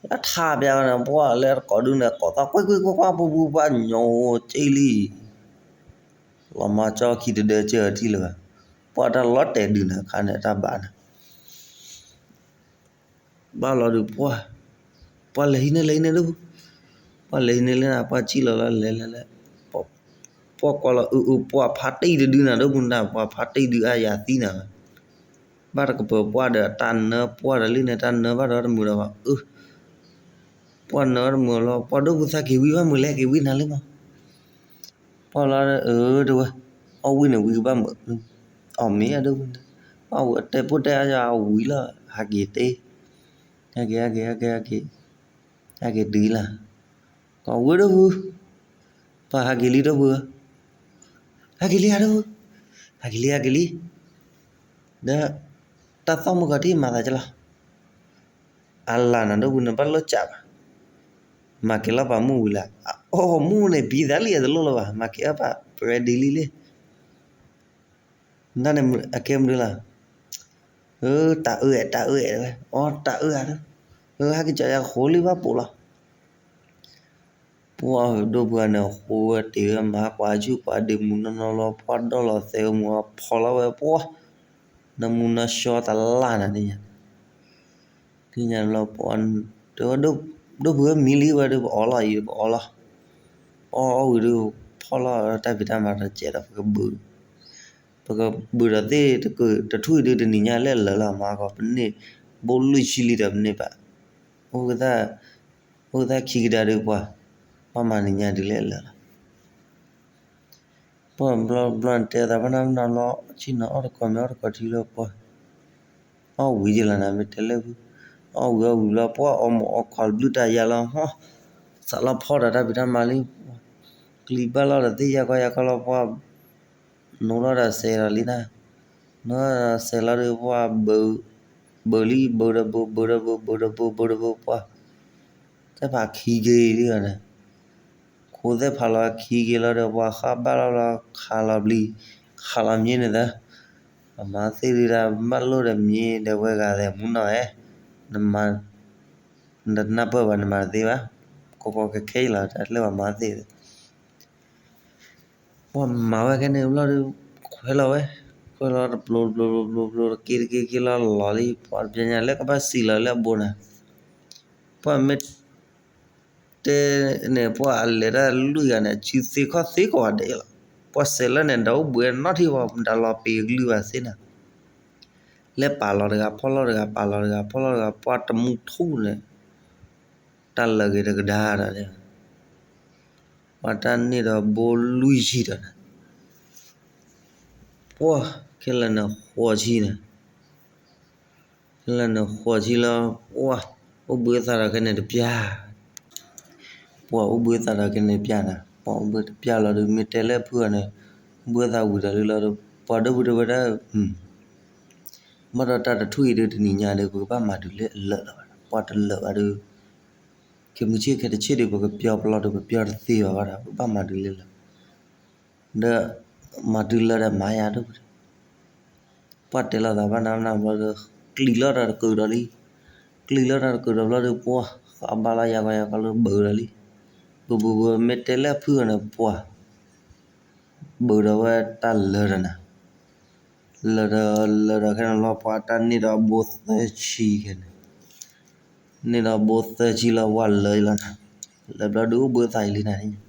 လၢထါပျါန့ၣ် ပှၤလၢတကိးဒုန့ၣ် ကိးသီကွ့ၢ်ကွ့ၢ်ကွ့ၢ်ကွ့ၢ် ပူၤပူၤပှၤညိၣ်က့လံ လီၤမၤကၠီခံတဒၢကၢထံလၢၤဘၣ် ပှၤတၢ်လီၤတဲာ်ဒုန့ၣ် ခါန့ၣ်တၢ်ဘၣ်န့ၣ် ဘၣ်လီၤဒုးပှၢ်, ပှၢ်လဲၤဟံးန့ၢ်လဲၤဟံးန့ၢ်ဒုး, ပှၢ်လဲၤဟံးန့ၢ်လၢနၤ ပှၢ်စံၣ်လီၤလီၤလဲၤလဲၤလဲၤ, ပှၢ်ကွၢ်လီၤအုးအုး ပှၢ်ဖးတံၢ်တဒုနၤ ဒိၣ်မူနၤ ပှၢ်ဖးတံၢ်ဒုးအါယၤသံနၤ, ဘၣ်တကပၢၤပှၢ်ဒီးတၢ်နၢပှၢ်ဒီးလံန့ၣ် တၢ်နၢဘၣ်ဒီးတမုာ်ဒီးဘၣ်အုး, ပှၢ်နၢတမုာ်လီၤ ပှၢ်ဒိၣ်ဖုသးက့ၤဝံဘၣ်မုာ်လဲၣ် က့ၤဝံနၤလံမး ပှၢ်လီၤအၢတဝဲ, အီၣ်ဝံန့ၣ်ဝံကဘၣ်မုာ်, အီၣ်မ့ၢ်အဒိၣ်ဖုန့ၣ်, ပှၢ်ဝံတဲပိၢ်တဲအါယၤအဝံလီၤ ဟးက့ၤတ့, ဟဲက့ၤ ဟဲက့ၤ ဟဲက့ၤ ဟဲက့ၤ, ဟဲက့ၤတုၤလီၤ, ကီၢ်ဝံဒိၣ်ဖု, ပှၢ်ဟးက့ၤလံဒိၣ်ဖုဧၢ, ဟဲက့ၤလံဧါဒိၣ်ဖု, ဟးက့ၤလံ ဟးက့ၤလံ, ဒီး တၢ်သီၣ်မုၢ်ကီၤထံၣ်မၤသးကလီၤ အလၢနဒိၣ်ဖုန့ၣ်ဘၣ်လိၣ်စးဘၣ်, မၤက့ၤလီၤပာ်မုၢ်ဝံၤလၢ, အအိၣ်မုၢ်န့ၣ် ဘံသးလံအတလိၣ်လၢၤဘၣ်, မၤက့ၤအီၣ်ပာ်ပရဲဒ်လံလံ, နန့ၣ်အကဲမနုၤလီၤ, တၢ်အၢၣ် တၢ်အၢၣ်ဝဲ, အီ တၢ်အၢၣ်ဧါ, ဟဲက့ၤကၠီယၤဃိလံဘၣ်ပိာ်လီၤ ပှၢ်ဒိၣ်ဖုန့ၣ် ဃိဝဲတ့ၢ်ဝဲမၤကွၢ်ဆူၣ်ပှၤဒ့မူနီၢ်နီၢ်လီၤ ပှၢ်ဒီၣ်လီၤသဲးမူအဖီလီၤဝဲပှၢ်, နမူနီၢ်ဆှီတလၢ်နၤန့ၣ်ညါ, သ့ၣ်ညါလီၤပှၢ်, တဲဝဲဒိၣ်ဖုမံလံဝဲဒီးပအီလီၤအံၤပအီလီၤ, ပအီအီဝံၤဒီး ဖီလီၤတၢ်ဖံးတၢ်မၤတစဲးဒီးပကဘုး, ပကဘုးဒီးသ့ၣ်တထူၣ်အံၤဒုးတနံၤညါလၢအလၢာ်လီၤမးကီး ပန့ၢ်ဘိလွံၢ်ဆံလံဒီးပန့ၢ်ဘၣ်, အိၣ် အိၣ်သးခံကဒါဒုးပှၢ်, ပှၢ်မၤနံၤညါဒုးလၢအလၢာ်လီၤ ပှၢ်ဘျီဘျီနတဲသးပှၢ်နၤပှၢ်နၤလီၤ ဆ့ၣ်နီၤအီၣ်တကိးမ့ၢ်အီၣ်တကိးထံလၢပှၢ်, အီၣ်ဝံၤယလီၤနၤမ့ၢ်တဲလၢဖု, အီၣ်ဝံၤအီၣ်ဝံၤဘျီပှၢ်အီၣ်မ့ၢ်အီၣ်ခွါဘျုးတၢ်ယါလီၤဟီ, စးလီၤဖီဒီးတၢ်ဖံးတၢ်မၤလံ, ကလံၤဘၣ်လီၤဒီးသ့ၣ်ယါကီယါကီလီၤပှၢ်, နိလီၤဒီးစဲးဒီးလံနၤ, နိဒီးစဲးလီၤဒီးပှၢ်, ဘုးလံ ဘုးဒီးဘုး ဘုးဒီးဘုး ဘုးဒီးဘုး ဘုးဒီးဘုးပှၢ်, သ့ၣ်ဖးခံက့ၤလံန့ၣ် ခိသ့ၣ်ဖးလီၤခံက့ၤလီၤဒီးပှၢ်ဃၣ်ဘၣ်လီၤလီၤ ခးလီၤဘျံး, ခးလီၤမ့ၢ်န့ၣ်သၢ, အမၤသ့ၣ်ဒုးဒၣ်ဘၣ်လိၣ်ဒီးမ့ၢ်ဒီးဝဲဂၤသဲးမူနီၢ်ဧဲ, နမၤ, နတနၢ်ပၢၢ်ဘၣ်နမၤတသ့ဘၣ်, ကီကီခဲခဲအံၤလီၤ တၢ်လၢပှၤမၤသ့ၣ်သၢ ပှၢ်မၤဝဲခဲန့ၣ်ဘျီဒီး, ခွဲးလီၤဝဲ, ခွဲးလီၤတပျိတပျိတပျိတပျိတက့တက့တက့လီၤလီၤလံ ပှၢ်တပျဲညါလၢကဘၣ်စံးလီၤလၢအဘိနၤ, ပှၢ်မ့ၢ် တဲန့ၣ် ပှၢ်အလဲၤတၢ်လွံၢ်ဂၤန့ၣ် အစုသ့ခီၣ်သ့ကိးဂၤဒဲးလီၤ, ပှၢ်စဲးလၢန့ၣ် ဒီးအိၣ်ဘှံးနီၣ်ထံၣ်ပှၤ တၢ်လီၤပံာ်အကလုၢ်ဘၣ်သ့ၣ်နၤ, လဲၤပာ်လီၤတဂၤဖီၣ်လီၤတဂၤ ပာ်လီၤတဂၤဖီၣ်လီၤတဂၤ ပှၢ်တမူထူၣ်န့ၣ် တၢ်လၢာ်ဂ့ၤတကဒါဒီး ပှၢ်တၢ်န့ၢ်ဒီးဘိလွံၢ်ဆံဒီးန့ၣ်, ပှၢ်ခဲလၢာ်န့ၣ်ဃိးဆံန့ၣ်, ခဲလၢာ်န့ၣ်ဃိးဆံလီၤ, ပှၢ်အိၣ်ဘှံးသးဒီးခဲန့ၣ်တပျၢ် ပှၢ်အိၣ်ဘှံးသးဒီးခဲန့ၣ်တပျၢ်န့ၣ် ပှၢ်အိၣ်ဘှံးတပျၢ်လီၤဒီး မ့ၢ်တဲလၢဖုဂၤန့ၣ် အိၣ်ဘှံးသးဝံၤဒီးလံလီၤဒီး ပှၢ်ဒိၣ်ဖုတဲဝဲဒၣ်, ဘၣ်ဒီးတၢ်တထူၣ်အံၤဒီးတနံၤညါဒီး ပကဘၣ်မၤတုၤလၢအလၢာ်လီၤဘၣ်, ပှၢ်တလၢာ်ဘၣ်ဒီး ခဲမုၢ်ဆ့ၣ်ခဲတဆ့ၣ်ဒီး ပကပျီပလီၢ်ဒီး ပပျီတသ့ဘၣ်ဘၣ်ဒီး ပဘၣ်မၤတုၤလၢလၢာ်, ဒီးမၤတုၤလၢာ်ဒီးမၤယၤဒိၣ်ဖု ပှၢ်တဲလီၤသးဘၣ်နၤနၤဘျီဒီး ကျံၤလီၤတၢ်တကုာ်ဒီးလံ. ကျံၤလီၤတၢ်တကုာ်ဒီးဘျီဒီး ပှၢ်ဃးဘါလီၤယၤကီယၤကီလၢဘၢးဒီးလံ. ဘၢဘၢဘၢ မ့ၢ်တဲလၢအဖုၣ်အီၤန့ၣ် ပှၢ် ဘၢးဒီးဝဲတၢ်လၢာ်ဒီးနၤ, လၢာ်ဒီးလၢာ်ဒီးခဲန့ၣ်လီၤ ပှၢ်တၢ်န့ၢ်ဒီးဘိသၢဆံခဲန့ၣ်, န့ၢ်ဒီးဘိသၢဆံလီၤ ပှၢ်လၢာ်လီၤနၤ, လၢာ်ဘျီဒီးအိၣ်ဘှံးသးအံၤလံနၤန့ၣ်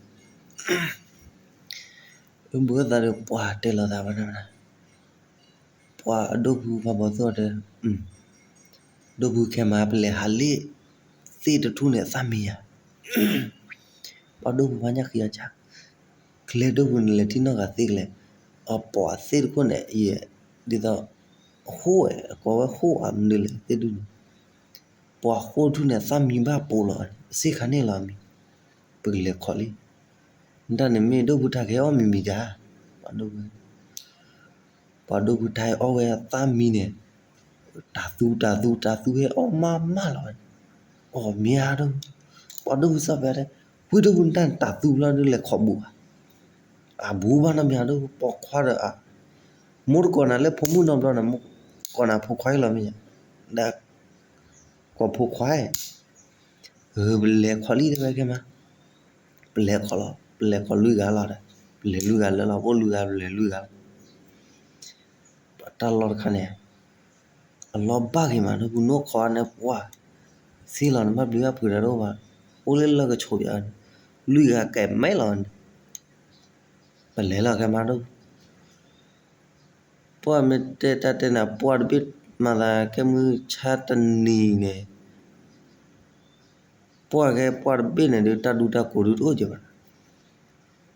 အိၣ်ဘှံးသးဒီးပှၢ်တဲလီၤသးဘၣ်နၤ, ပှၢ်အဒိၣ်ဖုဖးဘီသိၣ်တဲ, ဒိၣ်ဖုခဲမး ပလဲၤဟးလ့ၣ်သ့ၣ်တထူၣ်န့ၣ် အသၣ်မံယၤ, ပှၢ်ဒိၣ်ဖုဖးညၣ်ဃံအီၤကၢ်, ကလဲၤဒိၣ်ဖုန့ၣ် လဲၤထံၣ်နီၢ်ဂၤသ့ကလဲၤ, အပိာ်အသ့ၣ်တခိၣ်န့ၣ် ယဲၢ် ဒ်သိး အဃိၣ်ဝဲ အကိးဝဲဃိၣ်အမနုၤလဲၣ်သ့ၣ်ဒူၣ်န့ၣ်, ပှၢ်ဃိၣ်ထူၣ်န့ၣ် အသၣ်မံဘၣ်ပိာ်လီၤ, အစ့ၣ်ခါန့ၣ်လီၤအမံၤ, ပကလဲၤခိးလံ, တၢ်န့ၣ်မ့ၢ်ဒိၣ်ဖုတၢ်ကဟဲအီၣ်မံၤမံၤကၢ်, ပှၢ်ဒိၣ်ဖု ပှၢ်ဒိၣ်ဖုတၢ်ဟဲအီၣ်ဝဲအသၣ်မံန့ၣ်, တၢ်သူတၢ်သူတၢ်သူဟဲအီၣ်မးမးလီၤဝဲ, အီၣ်မ့ၢ်ဧါဒိၣ်ဖု, ပှၢ်ဒိၣ်ဖုစီၤပၤတဲ, ဝ့ၢ်ဒိၣ်ဖု တၢ်န့ၣ်တၢ်သူဘျီဒုးလဲၤခိးဘူးဧါ, အဘူးဘၣ်နီတမံၤဒိၣ်ဖု ပိာ်ခွါဒီးအ, မိၢ်တကိးနၤလၢဖိမုၣ်နီတဘျီန့ၣ် မိၢ်ကိးနၤဖိခွါအံၤလီၤမ့ၢ်ဧါ, ဒီး ကိးဖိခွါ, ပလဲၤခိးလံတဲဝဲခဲမး, ပလဲၤခိးလီၤ ပလဲၤခိးလွံၢ်ဂၤလီၤဒီး, ပလဲၤလွံၢ်ဂၤလၢလီၤ ပအိၣ်လွံၢ်ဂၤ ပလဲၤလွံၢ်ဂၤလီၤ, ပှၢ်တၢ်လီၢ်တခါန့ၣ်, အလီၢ်ဘၣ်ဂ့ၤမး ဒိၣ်ဖု နအိၣ်ခိးန့ၣ်ပှၢ်, သ့လီၤန့ၣ် ဘၣ်ဘျုးဘၣ်ဖှိၣ်ဒီးတအိၣ်ဘၣ်, အိၣ်လၢလၢကဆိးပၠး, လွံၢ်ဂၤကဲမဲလီၤန့ၣ်, ပလဲၤလီၤခဲမးဒိၣ်ဖု ပှၢ်မ့ၢ်တဲတၢ်တဲန့ၣ် ပှၢ်တဘ့ၣ်မၤသးကဲမုၢ်ဆါတနံၤန့ၣ်, ပှၢ်ကဲပှၢ်တဘ့ၣ်န့ၣ်ဒုး တၢ်ဒူတၢ်ကိးဒုးတအိၣ်ကဲဘၣ်,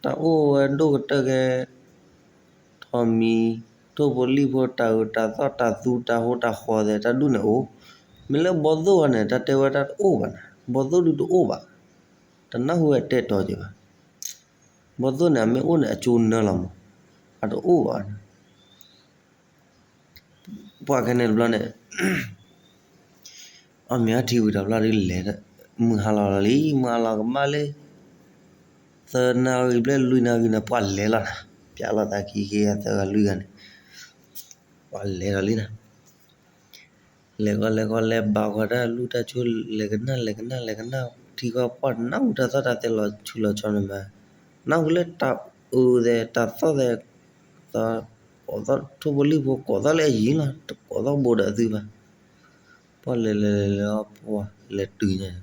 တၢ်အိၣ်ဝဲဒိၣ်ကတၢၢ်ကဲ, ထိးမံၤ, ထိၣ်ဖိလံၣ်ဖိ တၢ်အုးတၢ်သီၣ် တၢ်သူတၢ်ဟိးတၢ်ဃီၤသဲး တၢ်ဒူၣ်န့ၣ်အိၣ်, မ့ၢ်လၢဘီသိၣ်ဝဲန့ၣ် တၢ်တဲဝဲတၢ်တအိၣ်ဘၣ်န့ၣ် ဘီသိၣ်ဒုးတအိၣ်ဘၣ်, တနၢ်ဟူဝဲတဲတီၤကဲဘၣ် ဘီသိၣ်န့ၣ် အမ့ၢ်အိၣ်န့ၣ် အကၠိနၢလီၤမး, အတအိၣ်ဘၣ်န့ၣ်, ပှၢ်ခဲန့ၣ်တဘျီန့ၣ်, အီၣ်မ့ၤအီထံဝံၤဒီးဘျီဒုးလဲၤ, မုၢ်ဟါလီၤလီၤလံ မုၢ်ဟါလီၤကမၣ်လၢ, သၢနၣ်ရံၣ်ဘျဲၣ်လွံၢ်နၣ်ရံၣ်န့ၣ် ပှၢ်လဲၤလီၤနၤ, ပၠးလီၤသးခံက့ၤသၢဂၤလွံၢ်ဂၤန့ၣ်, ပှၢ်လဲၤဒီးလံနၤ လဲၤကီလဲၤကီလဲၤဘၣ်ဃီတၢ်လူၢ်တၢ်ဆိၣ် လဲၤကနၣ်လဲၤကနၣ်လဲၤကနၣ် ထံကီၢ်ပှၢ်တနၢ်ဟူတၢ်သီၣ်တၢ်သဲလီၤဆူလီၤဆီန့ၣ်မး, နၢ်ဟူလၢတၢ်အုးသဲးတၢ်သီၣ်သဲး, ကိးသီၣ်ထိၣ်ဖိလံၣ်ဖိကိးသီၣ်လၢအယံၤလီၤ တကိးသီၣ်ဘိးဒီးအသုဘၣ်, ပှၢ်လဲၤလဲၤလဲၤလဲၤလီၤ ပှၢ်လဲၤတုၤန့ၣ်,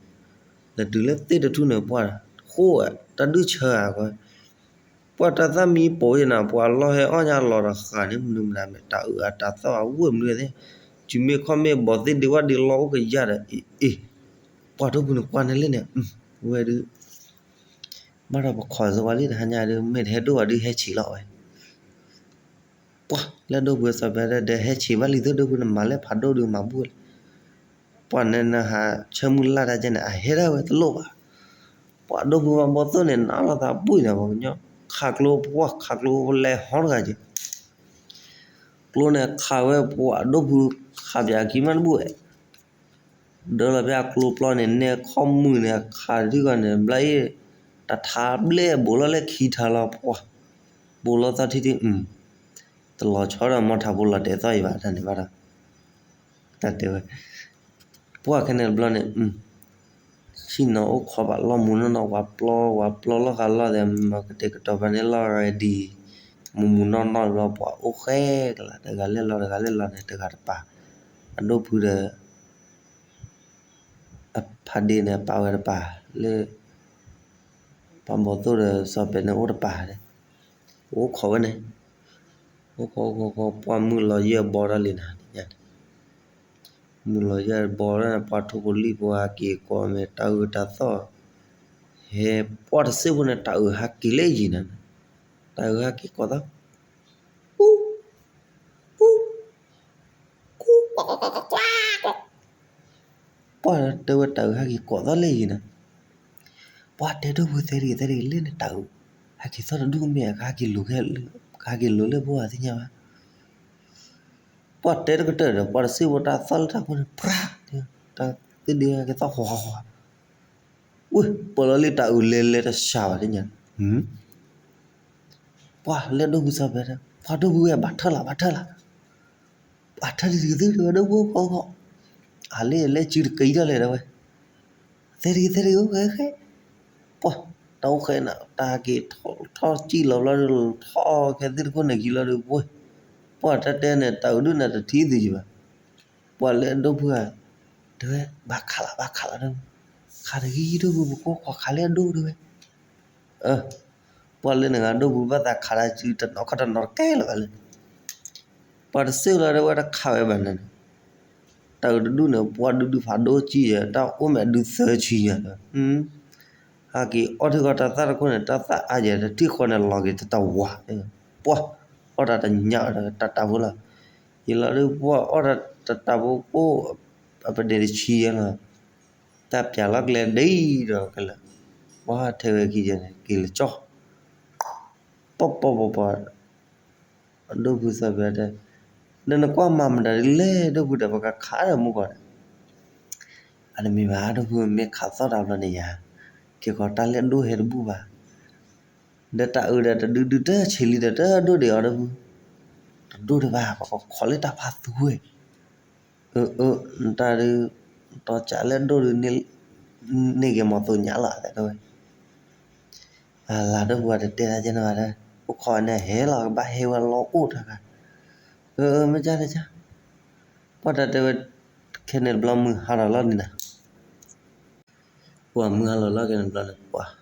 လဲၤတုၤလၢသ့ၣ်တထူၣ်န့ၣ် ပှၢ်ဃိၣ်ဝဲ, တၢ်ဒုးဆၢဧါကွၢ် ပှၢ်တၢ်သၣ်မံပိာ်ယဲနၤ ပှၤလီၢ်ဟဲအီၣ်ညါလီၤဒီးဃာ်န့ၣ် မနုၤမနုၤမ့ၢ်တၢ်အုးအတၢ်သီၣ်အဝ့ၢ်မနုၤသ့ၣ်, စုမ့ၢ်ခီၣ်မ့ၢ်ဘီးသ့ၣ်ဒ့ဝၣ်ဒ့လီၢ်အိၣ်ကယၢ်ဒီး အ့ၣ်အ့ၣ်, ပှၢ်ဒိၣ်ဖုန့ၣ်ကွၢ်န့ၣ်လံန့ၣ်, ဝဲဒုး, ဘၣ်ဒီးပခိးစၢၤဝဲလံတဟါညါဒုး မ့ၢ်တဟဲဒိၣ်ဘၣ်ဒုးဟဲဆံးလီၤဝဲ ပှၢ်လၢဒိၣ်ဖုစီၤပၤဒီးဟဲဆံးဘၣ်လံသုဒိၣ်ဖုန့ၣ် မၤလၢဖးဒိၣ်ဒုးမၤဘူၣ်ဝဲလံ, ပှၢ်န့ၣ်နဟးဆၢမုၢ်လၢ်တၢ်ကဲန့ၣ် အဟဲဒၣ်ဝဲတလိၣ်ဘၣ်, ပှၢ်ဒိၣ်ဖုဘၣ်ဘီသိၣ်န့ၣ် နးလီၤသးဘူၣ်န့ၣ် ပှၤကညီ, ခးကျိပှၢ်ခးကျိလဲၤဟီတဂၤက့ၤ, ကျိန့ၣ်ခးဝဲပှၢ်ဒိၣ်ဖုခးပၠးခံမးတဘူၣ်ဝဲ ဒၢလီၤဖဲအကျိပျီန့ၣ် နဲခီၣ်မုၢ်န့ၣ် အခးတထံၣ်ဃီန့ၣ် ဘျီအံၤ တထါဘျဲၣ်ဘိးလီၤလၢခံထါလီၤပှၢ်, ဘိးလီၤသီၣ်ထံထံ တလီၤဆီဒီးမီထးဖိလီၤတဲာ်သီၣ်အံၤဘၣ် တၢ်န့ၣ်ဘၣ်ဒီး, တၢ်တဲဝဲ, ပှၢ်ခဲန့ၣ်တဘျီန့ၣ်, ဆ့ၣ်နီၤအိၣ်ခိးဘၣ်လီၢ်မူနီၢ်နီၢ် ဝၤပျီ ဝၤပျီလီၢ်ဃာ်လီၢ်သဲး မၤကတဲာ်ကတီၤဖဲန့ၣ်လီၢ် ready, မူမူနီၢ်နီၢ်တဘျီ ပှၢ်အိၣ်ဃဲကလး တဂၤလဲၤလီၤ တဂၤလဲၤလီၤန့ၣ် တဂၤတပၤ, အဒိၣ်ဖုဒီး အဖးဒ့န့ၣ် ပာ်ဝဲတပၤလၢ ပှၤဘီသိၣ်ဒီးစီၤပဲာ်န့ၣ်အိၣ်တပၤ, အိၣ်ခိးဝဲန့ၣ်, အိၣ်ခိးခိးခိး ပှၢ်မုၢ်လီၤယဲၢ်ဘီထီၣ်လံနၤ, မုၢ်လီၤယဲၢ်ဘီထီၣ်န့ၣ် ပှၢ်ထိၣ်ဖိလံၣ်ဖိဟဲက့ၤကိးမ့ၢ်တၢ်အုးတၢ်သီၣ်, ဟဲပှၢ်တစ့ၢ်ဖိန့ၣ် တၢ်အုးဟဲက့ၤလၢယံၤနၤ, တၢ်အုးဟဲက့ၤကိးသီၣ် ပူ, ပူ, ကူ, ကွၢ်ကွၢ်ကွၢ်ကွၢ်ကွၢ်, ပှၢ်တဲဝဲတၢ်အုးဟဲက့ၤကိးသီၣ်လၢယံၤနၤ, ပှၢ်တဲဒိၣ်ဖုသဲတဂ့ၤသဲတဂ့ၤ လၢန့ၣ်တၢ်အုး ဟဲက့ၤသီၣ်တဒူၣ်မ့ၢ် ကဟဲက့ၤလိၤလၢပှၢ်သ့ၣ်ညါဘၣ်, ပှၢ်တဲတကတၢၢ်ဒီး ပှၢ်တစ့ၢ်ဖိတၢ်သီၣ်လၢတၢ်ဖိန့ၣ် ပြၢ်, တၢ်သ့ၣ်ဒ့ဟဲက့ၤသီၣ်ဃီဃီဃီ, ဝ့ၢ် ပၢၢ်လီၤလံတၢ်အုးလဲၤလဲၤတၢ်ဆှးဘၣ်သ့ၣ်ညါ, ပှၢ်လၢဒိၣ်ဖုစီၤပဲာ်တဲ ပှၢ်ဒိၣ်ဖုဝဲ ဘၣ်ထၢၣ်လီၤ ဘၣ်ထၢၣ်လီၤ, အထၢၣ်တဂ့ၤသု တဲဝဲ ဒိၣ်ဖိဃီဃီ, အလၢလဲၤစုတက့ၤထီၣ်လဲၣ် တဲဝဲ, သဲတဂ့ၤ သဲတဂ့ၤ အိၣ်ဃဲဃဲ, ပှၢ်, တၢ်အိၣ်ဃဲနၤ တၢ်က့ၤထီၣ်စံၣ်လီၤဘျီဒီး ထီၣ်ခဲသ့ၣ်တခိၣ်န့ၣ်ခံလီၤဒီး ပှၢ်, ပှၢ်တၢ်တဲန့ၣ် တၢ်အုးဒုၣ်န့ၣ်တထံၣ်သုယဘၣ်, ပှၢ်လၢအဒိၣ်ဖုဧါ, တဲဝဲ ဘၣ်ခးလီၤ ဘၣ်ခးလီၤ တဲဝဲ, ခးတဂ့ၤ ဒိၣ်ဖု ပကအိၣ်ခိးခးလၢအဒိၣ် တဲဝဲ ပှၢ်လၢနဂၤဒိၣ်ဖုဘၣ်သးခးတၢ်စုတနီၤခီတနီၤတကဲလၢၤဘၣ်လၢ, ပှၢ်တစ့ၢ်လီၤတဲဝဲတခးဝဲဘၣ်န့ၣ်, တၢ်အုးတဒူၣ်န့ၣ် ပှၢ်ဒုးဒုးဖးဒိၣ်ကံယဲၢ် တၢ်အိၣ်မဲာ်ဒုးသၢဆံယဲၢ်, ဟဲက့ၤအီၣ်ထံၣ်ဃီတၢ်သၣ်တခိၣ်န့ၣ် တၢ်သၣ်အါယဲၢ် တထံၣ်ဃီန့ၣ်လီၤက့ၤတတဝၤ, ပှၢ်, အီၣ်တၢ်တညၣ်တတၢ်ဖိလီၤ, ယလီၤဒုးပှၢ်အီၣ်တၢ်တၢ်ဖိကိၣ်, အပဒဲးတဆံယဲၢ်လီၤ တၢ်ပျးလီၤကျဲဒ်ဒီးကလၢာ်, ပှၢ်ထဲဝဲခံယဲၢ်န့ၣ် က့ၤလၢကၠီ, ပီၢ်ပီၢ်ပီၢ်ပီၢ်, အဒိၣ်ဖုသီၣ်ဖဲတဲ, ဒီးနကွၢ်မၤမတၤဒ်လဲၣ် ဒိၣ်ဖုဒီး ပကခးဒီးမူကီၢ်န့ၣ်, အတမ့ၢ်ဘၣ် ဒိၣ်ဖု မ့ၢ်ခးသီၣ်တၢ်ဘျီန့ၣ်ယၤ, က့ၤဃီတၢ်လၢအဒိၣ်ဟဲတဘူၣ်ဘၣ်, ဒီးတၢ်အုးဒီးတဒုဒုတဆံးလံဒီး တဒိၣ်ဒံးအီၤ ဒိၣ်ဖု, တဒိၣ်ဒံးဘၣ် ပကခိးလၢတၢ်ဖးသူဝဲ အၢ အၢ နတၢ်ဒုး, တီကးလၢဒိၣ်ဒုး, န့ၢ်က့ၤမီၤသိညးလီၤ တဲဝဲ, အလၤဒိၣ်ပှၤတတဲတၢ်ကဲန့ၣ်ဘၣ်ဒီး အိၣ်ခိးန့ၣ်ဟဲလီၤ ကဘၣ်ဟဲဝဲလီၤအိၣ်တၢ်ဂၤ, အၢ အၢ မ့ၢ်ကၢ်တကၢ်, ပှၢ်တၢ်တဲဝဲ, ခဲန့ၣ်တဘျီမုၢ်ဟါလီၤလီၤန့ၣ်နၤ ပှၢ်မုၢ်ဟါလီၤလီၤကဲန့ၣ်ဘျီန့ၣ် ပှၢ်,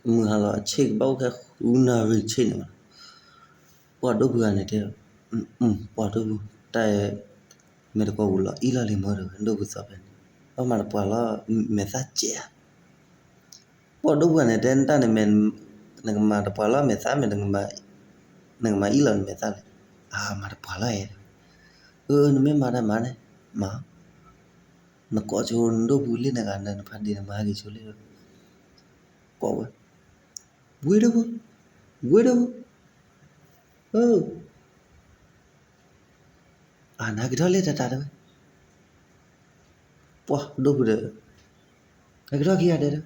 မုၢ်ဟါလီၤအဆ့ၣ်ကဘၣ်အိၣ်ခဲဃုနၣ်ရံၣ်ဆ့ၣ်န့ၣ်ဘၣ်, ပှၢ်ဒိၣ်ဖုဂၤန့ၣ်တဲ, ပှၢ်ဒိၣ်ဖု, တၢ်, မ့ၢ်တကိးဝံၤလီၤအံၣ်လီၤလံမ့ၢ်တဲဝဲ ဒိၣ်ဖုသီၣ်ဖဲန့ၣ်, ဘၣ်မၤတပှၢ်လီၤ, မဲာ်သၣ်စဲးဧါ ပှၢ်ဒိၣ်ဖုဂၤန့ၣ်တဲ နတၢ်န့ၣ်မ့ၢ်, နကမၤတပှၢ်လီၤမဲာ်သၣ်မ့ၢ်, နကမၤအံၣ်လီၤနမဲာ်သၣ်လဲၣ်, အမၤတပှၢ်လီၤအဲၣ်, အၢ နမ့ၢ်မၤတၢ်မၤန့ၣ်, မၤ, နကိးဆိနဒိၣ်ဖုလံနဂၤ နဖါဒံးနမၤဟဲက့ၤဆိလံ, ကိးဝဲ, ဝ့ၢ်ဒိၣ်ဖု, ဝ့ၢ်ဒိၣ်ဖု, အၢ အနဟဲက့ၤထီၣ်လံတၢ်တၢ်တဲဝဲ, ပှၢ်ဒိၣ်ဖုဒီး, ဟဲက့ၤထီၣ်ခံဂၤဒဲးတဲ,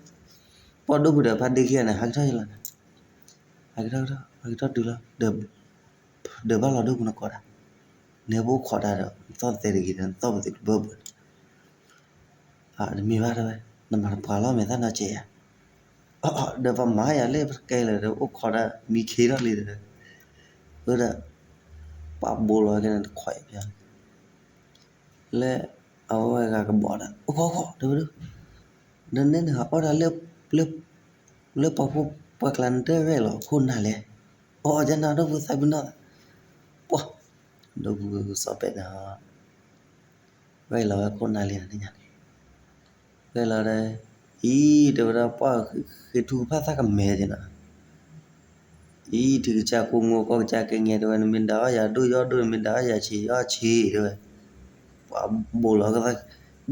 ပှၢ်ဒိၣ်ဖုဒီးဖါဒ့ခံဂၤန့ၣ် ဟဲက့ၤထီၣ်ယလီၤန့ၣ်, ဟဲက့ၤထီၣ်, ဟဲက့ၤထီၣ်တုၤလီၤ, ဒီးဘၣ်လီၤဒိၣ်ဖုနကိးတၢ်, နဟဲပအိၣ်ခိးတၢ်ဒီး နသီၣ်သဲးတဂ့ၤဒီး နသီၣ်ပသံးတဘၢဘၢ တမ့ၢ်ဘၣ်တဲဝဲ, နမၤတပှၢ်လီၤမဲာ်သၣ်နီၤစဲးယၤ, ဒီးပမၤယၤလၢပကဲလၢၤဒီး အိၣ်ခိးတၢ်မံခ့ထီၣ်လံဒီး, အၢဒီး, ပှၢ်ဘိလီၤကဲန့ၣ်တခွဲးဖျါ, လၢအဝဲဂၤကဘီၣ်ဒီး အိၣ်ခိးခိး တဲဝဲဒၣ်, နနဲနဟးအီၣ်တၢ်လၢ, လၢပှၤဖိပှၤကျါန့ၣ်တရဲၣ်လီၤအခိၣ်နၢ်လဲၣ်, အီၣ်အီၣ်ကနၣ်ဒိၣ်ဖုသးပ့ၤနီၣ်, ပှၢ်, ဒိၣ်ဖုစီၤပဲာ်န့ၣ် ဂဲၤလီၤဝဲခိၣ်နၢ်လံန့ၣ်, ဂဲၤလီၤဒီး, အံၤ တဲဝဲဒၣ်ပှၢ်ဃ့ထူကဖၣ်သၣ်ကမဲာ်က့ၤနီၤ, အံၤ ထံကစၢ်ကိးမုၢ်ကီၢ်ကစၢ်ကဲငဲ တဲဝဲ နမ့ၢ်ဒၣ်အီၣ်ယၤဒိၣ်ယီၣ်ဒိၣ် နမ့ၢ်ဒၣ်အီၣ်ယၤဆံးယီၣ်ဆံး တဲဝဲ, ပှၢ်ဘိလီၤ,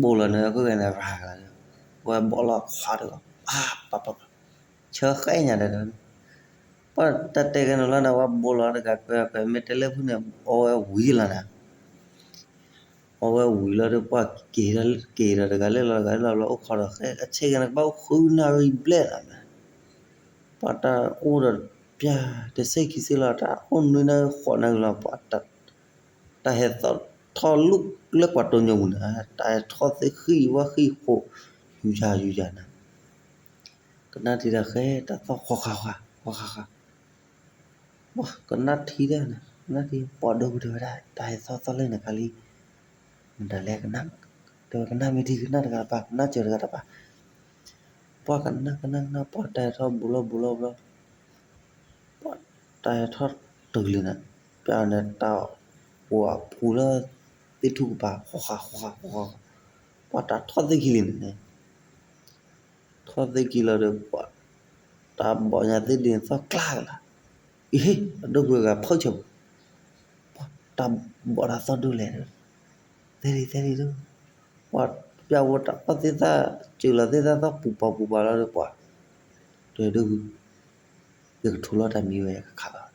ဘိလီၤန့ၣ် အခိၣ်ဂဲၤန့ၣ်ရၤကလီၤ, ဝဲဘိလီၤခွါတဂၤ, ပၢ်ပၢ်ပၢ်, ဆၢဃဲညါဒီး ပှၢ်တၢ်တဲကဲန့ၣ်လီၤန့ၣ် ဝဲဘိလီၤတဂၤကွဲးကွဲး မ့ၢ်တဲလၢဖုန့ၣ် အီဝဲဝံၤလီၤနၤ, အီဝဲဝံၤလီၤဒီး ပှၢ်က့ၤဒီးတဂၤလၢလီၤတဂၤလၢလီၤ အိၣ်ခိးဒီးဃဲအဆ့ၣ်ကဲန့ၣ် ကဘၣ်အိၣ်ဃုနၣ်ရံၣ်ဘျဲၣ်လီၤနၤ, ပှၢ်တၢ်အိၣ်ဒီးပျၢ်တဆံခံဆံလီၤ တၢ်အိၣ်နွံနၣ်ရံၣ်ဃိးနၣ်ရံၣ်လီၤ ပှၢ် တၢ်ဟဲသီၣ်ထီၣ်လၢကွၢ်တိၢ်ညိပူၤန့ၣ် တၢ်ဟဲထီၣ်သ့ၣ်ဃံၣ်ဝဲဃံၣ်ဃိး ယူၤယၤယူၤယၤနၤ, ကနၣ်ထံတၢ်ဃဲ တၢ်သီၣ်ဃီဃါဃါ ဃီဃါဃါ, ပှၢ်ကနၣ်ထံတၢ်န့ၣ် ကနၣ်ထံ ပှၢ်ဒိၣ်ဖုတဲဝဲဒၣ် တၢ်ဟဲသီၣ်သီၣ်လၢနခါလံ, မတၤလဲၣ်ကနၣ်, တဲဝဲကနၣ်မ့ၢ်ထံကနၣ်တဂၤတပၤ ကနၣ်စၢၤတဂၤတပၤ, ပှၢ်ကနၣ်ကနၣ်ကနၣ် ပှၢ်တၢ်ဟဲထီၣ်ဘူးလီၤဘူးလီၤဘူးလီၤ ပှၢ်တၢ်ဟဲထီၣ်တုၤလံန့ၣ်, ပျၢ်န့ၣ်တၢ်ဝးဖူလၢသ့ၣ်ထူၣ်ကပၤ ဃီဃါဃီဃါဃီဃါ, ပှၢ်တၢ်ထီၣ်သ့ၣ်ခံလံန့ၣ်, ထီၣ်သ့ၣ်ခံလီၤဒီး ပှၢ်တၢ်ဘီၣ်ညါသ့ၣ်ဒ်န့ၣ် သီၣ်ကျါကလါ, အ့ဟ့ၣ် အဒိၣ်ဖုဂၤဖီၣ်ဆၢပူၤ, ပှၢ်တၢ်ဘီၣ်တၢ်သီၣ်ဒိၣ်လဲၣ်, သဲဒ်သဲဒ်ဒိၣ်, ပှၢ်ပျၢ်ဝဲတၢ်သီၣ်သ့ၣ်သၣ် စၢၤလီၤသ့ၣ်သၣ်သီၣ်ပူၤပာ်ပူၤပာ်လီၤဒီး ပှၢ် တဲဒိၣ်ဖု ယကထိလီၤတၢ်မံဝဲ ယကခးလီၤ,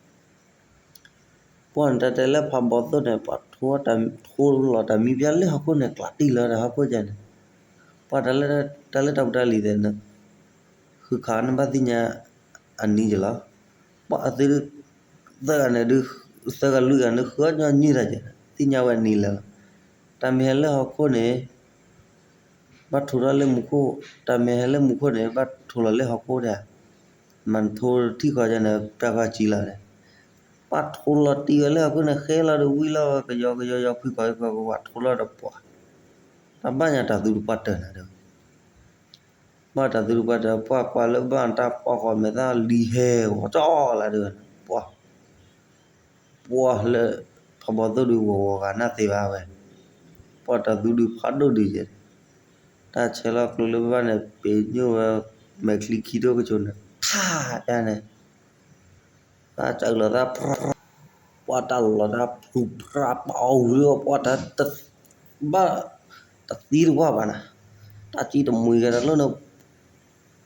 ပှၢ်န့ၣ်တၢ်တဲလၢဖးဘီသိၣ်န့ၣ် ပှၢ်ထိလီၤတၢ်မံဖျါလၢဟီၣ်ခိၣ်န့ၣ် ကျးတံၢ်လီၤဒီးဟီၣ်ခိၣ်ကဲန့ၣ်, ပှၢ်တၢ်လၢတၢ်ပူၤတၢ်လံၤသဲးန့ၣ် ဃုခးန့ၣ်ဘၣ်သ့ၣ်ညါအနံၤက့ၤလီၤ, ပှၢ်အသု သၢဂၤန့ၣ်ဒုး သၢဂၤလွံၢ်ဂၤန့ၣ် ဃုအီၣ်ညီနုၢ်တၢ်ကဲ သ့ၣ်ညါဝဲနံၤလဲၣ်လီၤ. တၢ်မ့ၢ်ဟဲလၢဟီၣ်ခိၣ်န့ၣ် ဘၣ်ထိးထီၣ်လၢမူခိၣ်, တၢ်မ့ၢ်ဟဲလၢမူခိၣ်န့ၣ် ဘၣ်ထိးလီၤလၢဟီၣ်ခိၣ်ဒၣ်, မၤထိးထံၣ်ဃီန့ၣ် ပၢ်ကီၢ်ကံလီၤန့ၣ်, ပှၤထိးလီၤတံၢ်ဝဲလၢဟီၣ်ခိၣ်န့ၣ် ဃဲလီၤဒီးဝံၤလီၤဝဲ ကယီကယီယီ ဖုၣ်ကီၤဖုၣ်ကီၤ ကဝၤထိးလီၤဒီးပှၤ, တၢ်ဘၣ်ညါတၢ်သူတပှၢ်တၢၢ်နၤဒီး ဘၣ်တၢ်သူတပှၢ်တၢၢ် ပှၢ်ကွၢ်လၢဘၣ်တၢ်ပှၢ်ဃီမဲာ်သၣ်လံဟဲဂီၤကၠီလၢဒုး, ပှၢ်, ပှၢ်လၢ ဖးဘီသိၣ်ဒုးဂီၤဂီၤဂၤနၢ်သ့ဘၣ်ဝဲ, ပှၢ်တၢ်သူဒုးဖးဒိၣ်ဒုးယဲ, တၢ်ဆဲးလီၤကျိလၢဘၣ်န့ၣ် ပ့ၤညိၣ်ဝဲ မဲာ်ချံခံဒိၣ်ကဆိးန့ၣ် ထါဒၣ်န့ၣ် တၢ်စၢလီၤသး ပှၢ်တၢ်လီၤတၢ်ဖုးဖြးပာ်အီၤဝံၤ ပှၢ်တၢ် ဘၣ်တသံတဝၢ်ဘၣ်နၤ, တၢ်စံၣ်တမှံၤဂဲၤတၢ်လီၤန့ၣ်,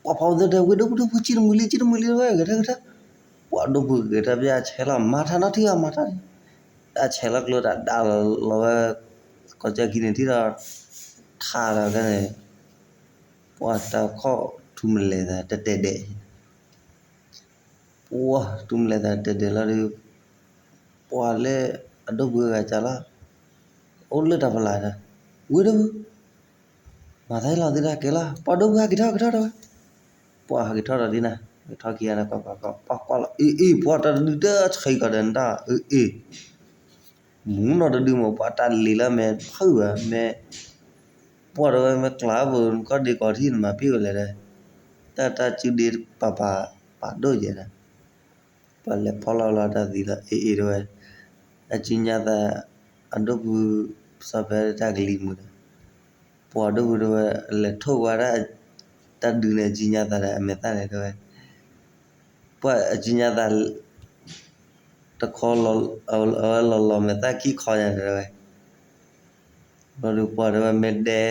ပှၢ်ဖီသၢတဲ ဝ့ၢ်ဒိၣ်ဖုဒိၣ်ဖု စံၣ်တမှံၤလံ စံၣ်တမှံၤလံဝဲ ဂဲၤထၢၣ်ဂဲၤထၢၣ်, ပှၢ်ဒိၣ်ဖုဂဲၤထၢၣ်ပျၢ်ဆဲးလီၤ မၤထါနီထံၣ်အီၤ မၤထါ, တၢ်ဆဲးလီၤကျိတၢ်ဒါလီၤဝဲ, ကီၢ်ကၠီခံန့ၣ်ထံၣ်ဒီး, ထါလီၤန့ၣ်, ပှၢ်တၢ်ခီၣ်ထူမလဲၤသးတတဲဒဲး ပှၢ်တူၢ်မလဲၤသးတဲဒဲးလီၤဒီး, ပှၢ်လၢအဒိၣ်ဖုဂၤကလီၤ, အိၣ်လၢတၢ်ဖီလာ်ဒီး, ဝ့ၢ်ဒိၣ်ဖု, မၤသးဟ့ၣ်လီၤသုတၢ်ကဲလီၤ ပှၢ်ဒိၣ်ဖုဟဲက့ၤထီၣ်က့ၤထီၣ်ဒီးဝဲ, ပှၢ်ဟဲက့ၤထီၣ်ဒီးဒ်နၤ, ဟဲက့ၤထီၣ်ခံဂၤဒီး ပှၢ်ကွၢ်လီၤ အ့ၣ်အ့ၣ် ပှၢ်တၢ်တဒုတၢ်ဆံးကီးဒီးနတၢ်အ့ၣ်အ့ၣ် မူနီၢ်တဒုမ့ၢ်ပှၤတၢ်လံၤလၢမဲာ်ဖုၣ်ဝဲမဲာ်, ပှၢ်တဝဲမ့ၢ်ကျါပူၤ နကီၢ်ဒ့ကီၢ်ထံၣ်နမၤပ့ၢ်ဝဲလဲၣ်ဒီး, တၢ်တၢ်စုဒ့ပာ်ပာ် ပာ်ဒိၣ်ယဲဒီး, ပှၤလဲၤဖီၣ်လီၤလီၤတၢ်သံလီၤ အ့ၣ်အ့ၣ်တဝဲ, အစုညါသး အဒိၣ်ဖု စီၤဖဲတၢ်ကလံၤမုာ်ဒီး, ပှၤဒိၣ်ဖုတဝဲ လဲၤထိၣ်ဝဲဒၣ် တၢ်ဒုးန့ၣ် အစုညါသးဒီးအမဲာ်သၣ်န့ၣ်တဝဲ ပှၢ်အစုညါသး တခီ အဝဲလီၤလီၤမဲာ်သၣ်ခံခီညါန့ၣ်တဝဲ, ဘျီဒီးပှၢ်တဝဲမ့ၢ်ဒဲ,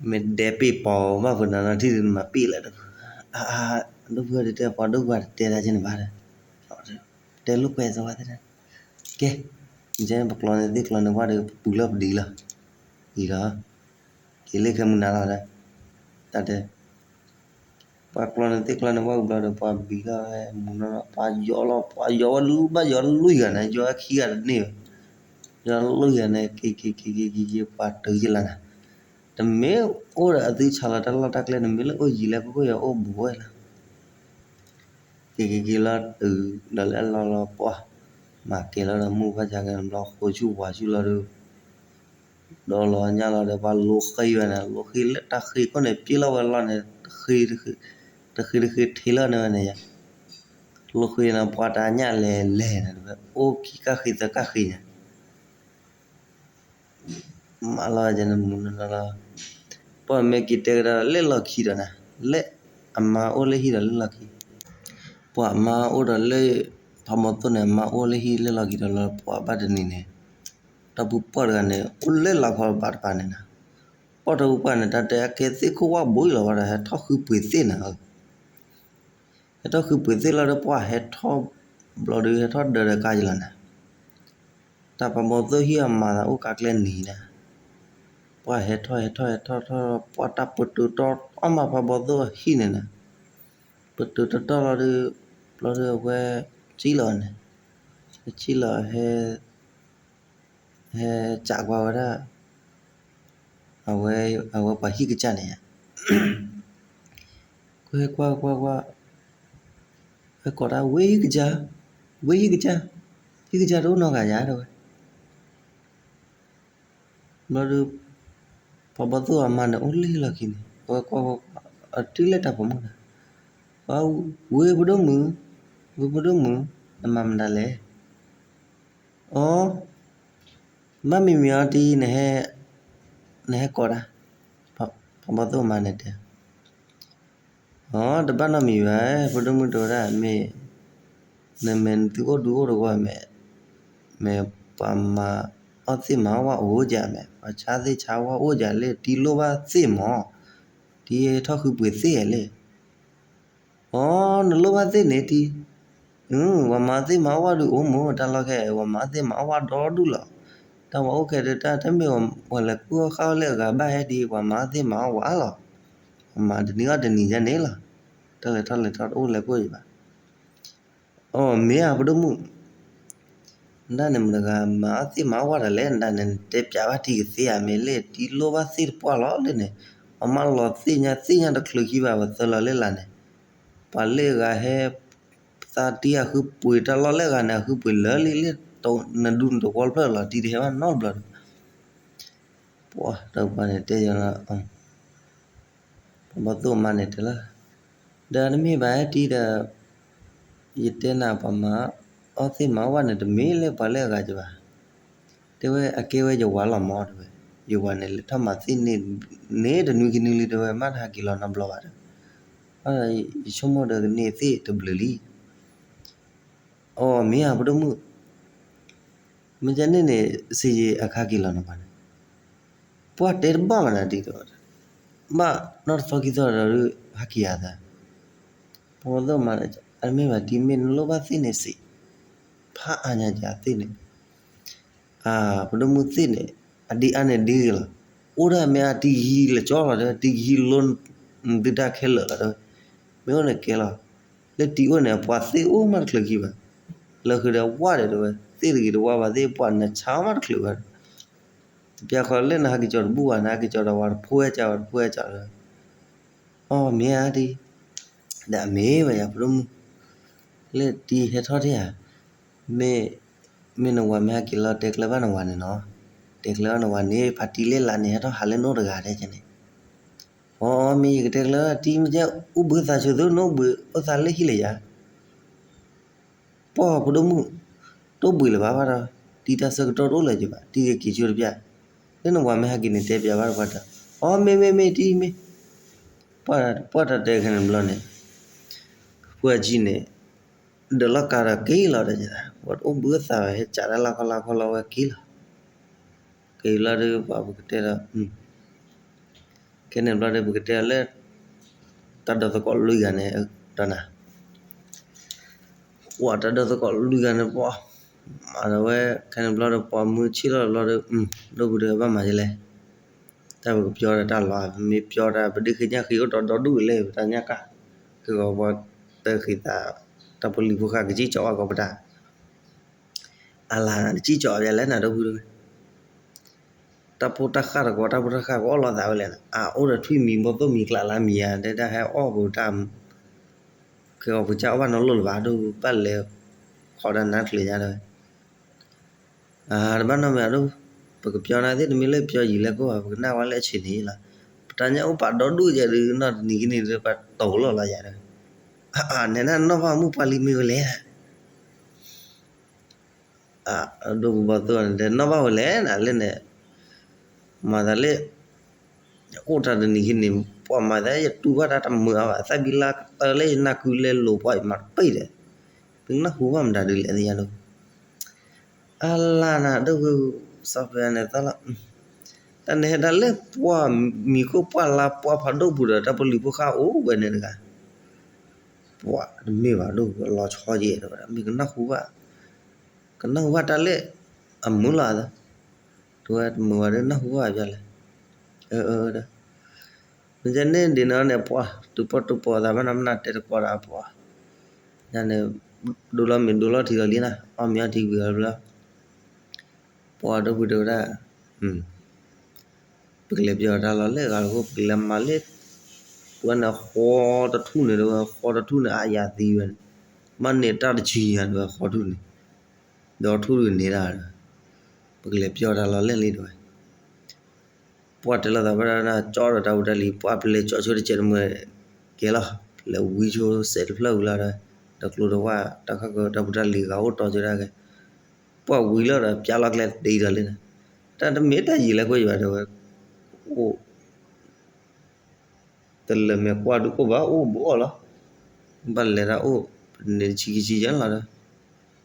မ့ၢ်ဒဲပ့ၢ်ပီၤဘၣ်ဖုးနၤနီၢ်ထံၣ်ဒီးနမၤပ့ၢ်လၢတဖု, အါ, ဒိၣ်ဖုတဲ ပှၤဒိၣ်ဖုတတဲတၢ်ကဲန့ၣ်ဘၣ်ဒီး, တဲလိာ်ကွဲသဝဲသ့ၣ်, ကဲ, ယဲပကျီန့ၣ်သ့ၣ်ကျီန့ၣ်ဝဲဒီး ပပူၤလီၤပဒံးလီၤ, အံၤလီၤ, က့ၤလၢခဲမုၢ်နၤလီၤဒီး, တၢ်တဲ ပှၤကျီန့ၣ်သ့ၣ်ကျီန့ၣ်ဝဲဘျီဒီး ပှၤဘံလီၤဝဲမုၢ်နီၢ်နီၢ် ပှၤယီၤလီၤ ပှၤယီၤဝဲလၢဘၣ်ယီၤလွံၢ်ဂၤန့ၣ် ယီၤဝဲခံဂၤတန့ၢ်ဘၣ်, ယီၤလွံၢ်ဂၤန့ၣ် က့ၤက့ၤက့ၤက့ၤက့ၤက့ၤ ပှၤတုၤယလီၤနၤ, တမ့ၢ်အိၣ်ဒီးအသုဆးလီၤတၢ်လီၢ်တၢ်ကျဲ တမ့ၢ်လၢအိၣ်ယံၤလၢကခိၣ်ယီၤအိၣ်ဘူးဝဲလီၤ က့ၤက့ၤက့ၤလီၤတုၤဒီးလၢအလီၢ်လီၤပှၢ်, မၤကဲၤလီၤဒီးမုၢ်ဘၣ်ကကဲၤဘျီ ဃိဆူၣ်ဝၤဆူၣ်လီၤဒီး, ဒီးလီၤညါလီၤဒီး ပှၤလိဃ့ဝဲန့ၣ် လိဃ့လၢတၢ်ဃ့ခိၣ်န့ၣ် ပျ့ၤလီၤဝဲလီၢ်န့ၣ် တဃ့တဃ့ တဃ့တဃ့ထံလီၤန့ၣ်ဝဲန့ၣ်ယါ, လိဃ့န့ၣ် ပှၤတၢ်ညၣ်လဲၤလဲၤန့ၣ် အိၣ်ခံကၣ်ဃ့သၢကၣ်ဃ့ညါ မၤလီၤယဲန့ၣ်မုၢ်နီၢ်နီၢ်လီၤ, ပှၤမ့ၢ်က့ၤတဲကဒါလၢလီၢ်ခံဒီးနၤ, လၢအမါအိၣ်လၢဟံၣ်ဒီးလၢလီၢ်ခံ, ပှၤအမါအိၣ်ဒီးလၢ ဖးမီၤသိၣ်န့ၣ် အမါအိၣ်လၢဟံၣ်လၢလီၢ်ခံဒီးလၢပှၤဘၣ်တနံၤန့ၣ်, ဒီပုၢ်ပှၢ်တဂၤန့ၣ် အိၣ်လၢလီၢ်ခီဘၣ်တပၤန့ၣ်နၤ, ပှၢ်ဒီပုၢ်ပှၢ်န့ၣ် တၢ်တဲအကဲသ့ၣ်ခိၣ်ဝၣ်ဘိအံၤလီၤဝဲဒီး ဟဲထီၣ်ဃုပှ့ၤသ့ၣ်နၤဧၢ ဟဲထီၣ်ဃုပှ့ၤသ့ၣ်လီၤဒီးပှၢ်ဟဲထီၣ်ဘျီဒီး ဟဲထီၣ်ဒၢးဒီးကါယလီၤနၤ, တၢ်ဖးဘီသိၣ်ဟံၣ်အမၤသးအိၣ်ကါကျဲနံၤနၤ, ပှၢ်ဟဲထီၣ်ဟဲထီၣ်ဟဲထီၣ်ထီၣ် ပှၢ်တၢ်ပတုာ်တီၢ်အီၣ်မးဖးဘီသိၣ်ဟံၣ်န့ၣ်နၤ, ပတုာ်တီၢ်တီၢ်လီၤဒီး ဘျီဒီးအဝဲ စံၣ်လီၤန့ၣ်, စံၣ်လီၤဟဲ ဟဲစးကွၢ်ဝဲဒၣ် အဝဲ အဝဲပှၤဟံၣ်ကစၢ်န့ၣ်ယါ, ကွၢ်ကွၢ်ကွၢ်ကွၢ်, ဟဲကိးတၢ် ဝ့ၢ်ဟံၣ်ကစၢ်, ဝ့ၢ်ဟံၣ်ကစၢ်, ဟံၣ်ကစၢ်တအိၣ်နီတဂၤယါတဲဝဲ, ဘျီဒီး ဖးဘီသိၣ်အမါန့ၣ်အိၣ်လၢဟံၣ်လီၢ်ခံန့ၣ် အဝဲကွၢ်ကွၢ်ကွၢ် အတုၤလၢတၢ်ပိာ်မုၣ်န့ၣ်, ဝ့ၢ်ဖိဒိၣ်မုၣ်, ဝ့ၢ်ဖိဒိၣ်မုၣ်, နမၤမတၤလဲၣ် အိ, ဘၣ်မံၤမံၤအီၤတံၤ, နဟဲကိးတၢ်, ဖးဘီသိၣ်မါန့ၣ်တဲ, အိ, တဘၣ်နီတမံၤဘၣ်, ဖိဒိၣ်မုၣ်တဲဝဲဒၣ် မ့ၢ်, နမ့ၢ်နသုအိၣ်ဒူအိၣ်တဝီ မ့ၢ်, မ့ၢ်ပှၤမၤအီၣ်သ့ၣ်မၤအီၣ်ဝၣ်အိၣ်ယၤမ့ၢ်, ပှၤဆါသ့ၣ်ဆါဝၣ်အိၣ်ယၤလၢ တံၤလိၣ်ဘၣ်သ့ၣ်မး, တံၤဟဲထီၣ်ဃုပှ့ၤသ့ၣ်လဲၣ် အိ, နလိၣ်ဘၣ်သ့ၣ်န့ၣ်တံၤ, ပှၤမၤသ့ၣ်မၤအီၣ်ဝၣ်ဒုးအိၣ်မး, တၢ်လီၢ်ခဲအံၤ ပှၤမၤသ့ၣ်မၤအီၣ်ဝၣ်ဒီဒူၣ်လီၤ, တၢ်ဝဲအိၣ်ခဲတၢ် တမ့ၢ်ဝဲလဲၤကူၣ်အီၣ်ဃၣ်အီၣ်လၢအဂၤဘၣ်ဟဲဒံး ပှၤမၤသ့ၣ်မၤအီၣ်ဝၣ်လီၤ, ပှၤမၤတနံၤအီၣ်တနံၤယါန့ၣ်လီၤ, တၢ်လဲၤထီၣ်လဲၤထီၣ်တအိၣ်လဲၤကူၣ်ယံၤဘၣ် အိ, မ့ၢ်ဧါ ဖိဒိၣ်မုၣ်, နဒၣ်န့ၣ်မတၤတဂၤမၤအီၣ်သ့ၣ်မၤအီၣ်ဝၣ်တၢ်လဲၣ်, နဒၣ်န့ၣ် နတဲပျးဘၣ်တံၤကသ့ဧါ, မ့ၢ်လၢတံၤလိၣ်ဘၣ်သ့ၣ်တပှၢ်လီၤလၢန့ၣ်, အမၤလီၤသ့ၣ်ညါသ့ၣ်ညါတချုးခံဘၣ် ပသၢလီၤလၢလာ်န့ၣ်, ပှၤလၢအဂၤဟဲ သးတံၤအဃုပှ့ၤတၢ်လီၢ်လၢအဂၤန့ၣ် အဃုပှ့ၤလၢာ်လံလၢ နဒူနတဝီတဖျၢၣ်လီၤ တံၤတဟဲဘၣ်နီတဘျီဒီး ပှၤတပှၢ်န့ၣ်တဲယၤလီၤ, ပှၤဘီၣ်သိၣ်မါန့ၣ်တဲလီၤ, ဒီးတမ့ၢ်ဘၣ်တံၤဒီး ယတဲနၤပှၤမၤအီၣ်သ့ၣ်မၤအီၣ်ဝၣ်န့ၣ် တမ့ၢ်လၢပှၤလၢအဂၤကဘၣ်, တဲဝဲအကဲဝဲယဝၤလီၤမၢ်တဲဝဲ, ယဝၤန့ၣ်လဲၤထီၣ်မၤသ့ၣ်န့ၣ် န့ၣ်တနွံခံနွံလံတဲဝဲ မ့ၢ်တဟးက့ၤလီၤနီတဘျီဘၣ်တဲဝဲ, ယဆိကမိၣ်ဒီးကန့ၢ်သ့ၣ်တဘျုးလံ အီ မ့ၢ်ဧါ ပဒိၣ်မုၣ်, မ့ၢ်ကန့ၣ်န့ၣ် စ့ယံၤအခါက့ၤလီၤနပှၤန့ၣ်, ပှၤတဲတဘၣ်မနုၤဒ်သိး, ဘၣ်နီၢ်တသီခံသီဒီး ဟးက့ၤယၤသး, ပှၤသိၣ်မၤန့ၣ် အမ့ၢ်ဘၣ်ဒ်မ့ၢ်နလိၣ်ဘၣ်သ့ၣ်န့ၣ်စ့, ဖးအါညါကသ့ၣ်န့ၣ် အပဒိၣ်မုၣ်သ့ၣ်န့ၣ် အဒ်အါန့ၣ်ဒ်ဂ့ၤလီၤ, အိၣ်ဒၣ်မ့ၢ်အတံၤကဟံးလၢာ်ကၠီလီၤဒီး တံၤကဟံးလိနသုတၢ်ခဲလၢာ်လီၤဒီး, မ့ၢ်အိၣ်န့ၣ်ကဲလီၤ, လၢတံၤအိၣ်န့ၣ် ပှၤသ့ၣ်အိၣ်မးတချုးခံဘၣ်, လၢဃုာ်ဒီးဝၣ်ဒီးတဲဝဲ သ့ၣ်တဂ့ၤတဝါဘၣ်သ့ၣ် ပှၤနဆါမးတချုးဘၣ်, တပျၢ်ဃီလၢနဟးက့ၤကၠီၤတဘူၣ်ဘၣ် နဟးက့ၤကၠီၤဒီးဝဲတဖိဝဲကၠီၤဝဲတဖိဝဲကၠီၤလီၤ, အီ မ့ၢ်ဧါဒ် ဒီးအမ့ၢ်ဝဲယၤပဒိၣ်မုၣ်, လၢတံၤဟဲထီၣ်ဒံးဧါ, မ့ၢ်, မ့ၢ်နဝၤမ့ၢ်ဟဲက့ၤလီၤ တဲကျၢၤဘၣ်နဝၤန့ၣ်နီၤ, တဲကျၢၤဘၣ်နဝၤန့ၣ် ဖးတံၤလၢလာ်န့ၣ် ဟဲထီၣ်ဟးလၢနအိၣ်တဂၤဒဲကန့ၣ်, အီ မ့ၢ်ယကတဲကျၢၤတံၤမ့ၢ်ကဲ အိၣ်ဘှံးသးဆိးသိး နအိၣ်ဘှံးအိၣ်သးလၢဟံၣ်လၢယၤ ပှၢ်ပဒိၣ်မုၣ်, တအိၣ်ဘှံးလၢၤဘၣ်ဘၣ်ဒီး, တံၤတၢ်ဆၢကတီၢ်တအိၣ်လၢၤက့ၤဘၣ် တံၤကက့ၤဆိတပျၢ်, လၢနဝၤမ့ၢ်ဟဲက့ၤန့ၣ် တဲပျးဘၣ်တပှၢ်တၢ်, အီ မ့ၢ်မ့ၢ်မ့ၢ်တံၤမ့ၢ်, ပှၢ်တၢ်တဲခဲန့ၣ်ဘျီန့ၣ်, ပှၢ်ကံန့ၣ်, ဒၢးလီၢ်ကါဒီးက့ၤလီၤဒီး, ပှၤတအိၣ်ဘှံးသးဝဲ ဟဲကးတၢ်လၢခီလၢခီလီၤဝဲက့ၤလီၤ, က့ၤလီၤဒီးပှၤပကတဲဒီး ခဲန့ၣ်ဘျီဒီး ပကတဲအီၤလၢ တၢ်ဒီသကိးလွံၢ်ဂၤန့ၣ် ဒီးနၤ, ပှၤတၢ်ဒီသကိးလွံၢ်ဂၤန့ၣ် ပှၤမၤဒီးဝဲ ခဲန့ၣ်ဘျီဒီး ပှၤမုၢ်ဆ့ၣ်ထီၣ်တဘျီဒီး ဒိၣ်ပူၤဒီးဘၣ်မၤဒ်လဲၣ်, တၢ်ပကပျီဒီးတၢ်လီၤ မ့ၢ်ပျီတၢ် ပဒ့ဃ့ညၣ်ဃ့အိၣ်ဒီးဒီဒူၣ်လဲၣ် ပတၢ်ညၣ်ကၣ်, ကဂီၤပှၤတၢ်ဃ့သး တၢ်ဖိလံၤဖိဃာ်ကစံၣ်ကၠီအီၣ်ကီးပတၢ် အလါနၤ တစံၣ်ကၠီအီၣ်ပလဲၣ်နၤ ဒိၣ်ပူၤဒီး တၢ်ဖိတၢ်ဃၣ်တကိး တၢ်ဖိတၢ်ဃၣ်ကအီၣ်လိာ်သးဝဲလဲၣ်, အအိၣ်ဒီးထွံၣ်မံၤဘီၣ်သိၣ်မံၤကျးလါမံၤဧါ တဲဒၣ်ဟဲအီၣ်ပတၢ်, ခဲအီၤပကစၢ်အီၣ်ဘၣ်နီတလိၣ်လၢၤဘၣ် ဒိၣ်ပူၤ ဘၣ်လဲၤခီဒၣ်နါတချုးညါဒီး တဘၣ်နီတမံၤဒိၣ်, ပကပျီနၤသ့ၣ်တမ့ၢ်လၢပျီယံၤလဲၣ်ကိၣ်ဘၣ် ပကနၣ်ဝဲလၢအဆံးန့ၣ်လီၤ, ပတၢ်ညၣ်အိၣ်ပာ်ဒီဒူၣ်ယဲၢ်ဒုး နီၢ်တနံၤကနံၤဒီး ပှၤတိၤလီၤလီၤယၤဒီး, အန့ၣ်နနီၢ်ဘၣ်မုၣ်ပှၢ်လံမ့ၢ်ဝဲလဲၣ် ဒိၣ်ပူၤဘီၣ်သိၣ်န့ၣ် တနီၢ်ဘၣ်ဝဲလဲၣ်နၤလၢန့ၣ်, မၤသးလၢ အိၣ်တၢ်တနံၤဟံးန့ၣ် ပှၤမၤသးယတူၢ်ဘၣ်တၢ်တမုာ်အါဘၣ် သးဘံလၢအလၢယနၢ်ကုလၢလိၤပှၤအံၤမၤတပ့ၢ်ဒီး, ပနၢ်ဟူဘၣ်မတၤဒုးလဲၣ်သ့ၣ်ညါဒိၣ်, အလါနၤဒိၣ်ပူၤ စီၤပၤန့ၣ်သီလီၤ, တၢ်န့ၣ်ဟဲဒၣ်လၢပှၤမံၤခိၣ်ပှၢ်လါပှၢ်ဖးဒိၣ်ပူၤဒီး တၢ်ဖိလံၤဖိဃာ်အိၣ်ဝဲန့ၣ်တဂၤ, ပှၤတမ့ၢ်ဘၣ်ဒိၣ်ပူၤ အလီၤဆီယဲၢ်ဒီး မ့ၢ်ကနၢ်ဟူဘၣ် ကနၢ်ဟူဘၣ်တၢ်လၢ အမုာ်လီၤ, တဝဲတမုာ်ဘၣ်ဒီးနၢ်ဟူဘၣ်ပျီလဲၣ်, ဒီး မ့ၢ်ကဲန့ၣ်ဒ်န့ၣ်န့ၣ် ပှၤ တုၤပီၣ်တုၤပီၣ်သးဘၣ်နီၢ်မနုၤတဲတကိးဒီးပှၤ, ယန့ၣ် ဒိလီၤမ့ၢ်ဒိလီၤထံလီၤလံနၤ အီၣ်မ့ၤအီထံကွံာ်အီၤတဘျီ, ပှၤဒိၣ်ပူၤတဲဝဲဒၣ် ပကလဲၤပျီတၢ်လီၤလၢအဂၤတဃိ ပကလဲၤမၤလၢ ပှၤန့ၣ်ဃီတထူၣ်န့ၣ် တဝဲဃီတထူၣ်န့ၣ် အါယၤသံဝဲန့ၣ်, ဘၣ်န့ၣ်တၢ်တဆံညါတဝဲဃီထူၣ်န့ၣ်, ဒီးထူၣ်တန့ၢ်တၢ်ဒီး, ပကလဲၤပျီတၢ်လီၤလဲၣ်လံတဝဲ ပှၤတဲလိာ်သးဝဲဒၣ် ကၠီဒီးတၢ်ဖိတၢ်လံၤ ပှၤပလဲၤကၠီဆိတစဲးတမှဲၤ ကဲလီၤ, ပလဲၤဝံဆိစဲးတဖျၢၣ်ဝံၤလီၤဒီး, ဒီးကျိတဝၣ် တၢ်ခၣ်ကၢတၢ်ဖိတၢ်လံၤဂၤအိၣ်တီဆိဒၣ်ကဲ, ပှၤဝံၤလီၤဒီး ပျီလီၤကျဲတ့ဒီးလံန့ၣ်, တၢ်တမ့ၢ်တၢ်ယံၤလၢကွဲယွၤတဲဝဲ, အိၣ် တလၢမဲာ်ကွၢ်ဒုးအိၣ်ဘၣ်အိၣ်ဘူးအီၣ်လီၤ, ဘၣ်လဲၤတၢ်အိၣ် ပန့ၣ်ဆံခံဆံယဲၢ်လီၤဒီး,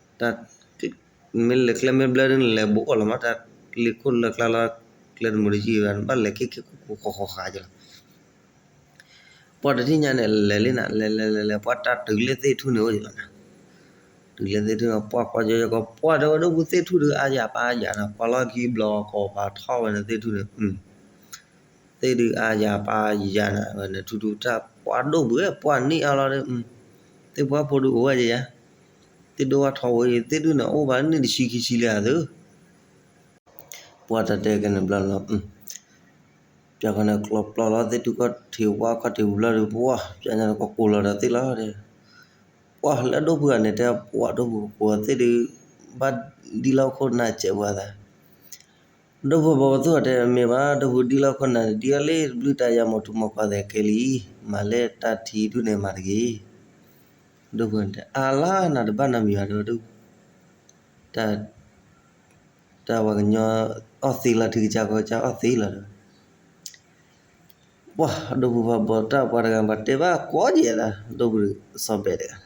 တၢ် မ့ၢ်လဲၤကျဲမ့ၢ်ဘျၢဒုးလဲၤဘူးအီၣ်လီၤမး တၢ်လ့ခိၣ်လၢကျါလီၤ, ကျဲတမုာ်တယံာ်ဘၣ် ဘၣ်လဲၤခ့ခ့ခိခိဃီဃီဃာ်ကလီၤ, ပှၤတထံၣ်ညါန့ၣ် လဲၤလံနၤ လဲၤလဲၤလဲၤလဲၤ ပှၤတၢ်တုၤလၢသ့ၣ်ထူၣ်န့ၣ်အိၣ်ကလီၤနၤ, တုၤလၢသ့ၣ်ထူၣ်န့ၣ် ပှၤကွၢ်ကၠီယကီး ပှၤတဲဝဲဒၣ်ပူၤသ့ၣ်ထူၣ်ဒုးအါယၤပာ်ယၤနၤ ပှၤလီၢ်ခံဘျီကီးပာ်ထီၣ်ဝဲန့ၣ်သ့ၣ်ထူၣ်န့ၣ် သ့ၣ်ဒုးအါယၤပာ်ယၤနၤ ဝဲန့ၣ်ထူထူတၢ်ပှၤဒိၣ်ပှၤ ပှၤန့ၢ်အါလီၤဒီး, သ့ၣ်ပှၢ်ဖိဒုးအိၣ်ဝဲယယၤ, သ့ၣ်ဒိၣ်ဝါထီဝဲအံၤ သ့ၣ်ဒိၣ်န့ၣ်အိၣ်ဘၣ်နံၣ်တဆံခံဆံလံဧါသု. ပှၢ်တၢ်တဲကဲန့ၣ်ဘျီလီၤ, ပှၢ်ဃီန့ၣ် ကျီပျီလီၤသ့ၣ်တူၢ်ခီၣ်ထံးဝါခီၣ်ထံးဝံၤဘျီဒီး ပှၢ် ပှၢ်ညါန့ၣ် ကကိးလီၤဒီးသ့ၣ်လီၤဒီး, ပှၢ်လၢအဒိၣ်ဖုဂၤန့ၣ် တဲပှၢ်ဒိၣ်ဖုကကိးသ့ၣ်ဒုး ဘၣ်ဒ်လၢဟီၣ်ခိၣ်နၢ်စဲးပှၤသး ဒိၣ်ဖုဘီပသူၣ်အီၤတဲမ့ၢ်ဘၣ် ဒိၣ်ဖုဒ်လၢဟီၣ်ခိၣ်နၢ်န့ၣ် ဒ်အီၤလၢတဘျုးတၢ်ယၤမီၤထူမီၤကီၢ်သဲးခဲလံ, မၤလၢတၢ်ထံဒုၣ်န့ၣ်မၤတဂ့ၤ. ဒိၣ်ဖုတဲ အါလါနၤတဘၣ်နီတမံၤဘၣ်တဲဝဲဒၣ်, တၢ်ပှၤကညီအီၣ်သ့လီၤ ထံကစၢ်ကီၢ်ကစၢ်အီၣ်သ့လီၤတဲဝဲ ပှၢ်ဒိၣ်ဖုဖးဘီတၢ်ပှၤတဂၤပှၤတဲဘၣ်ကိးယဲၢ်ဒၣ် ဒိၣ်ဖုစီၤဘဲးတဂၤ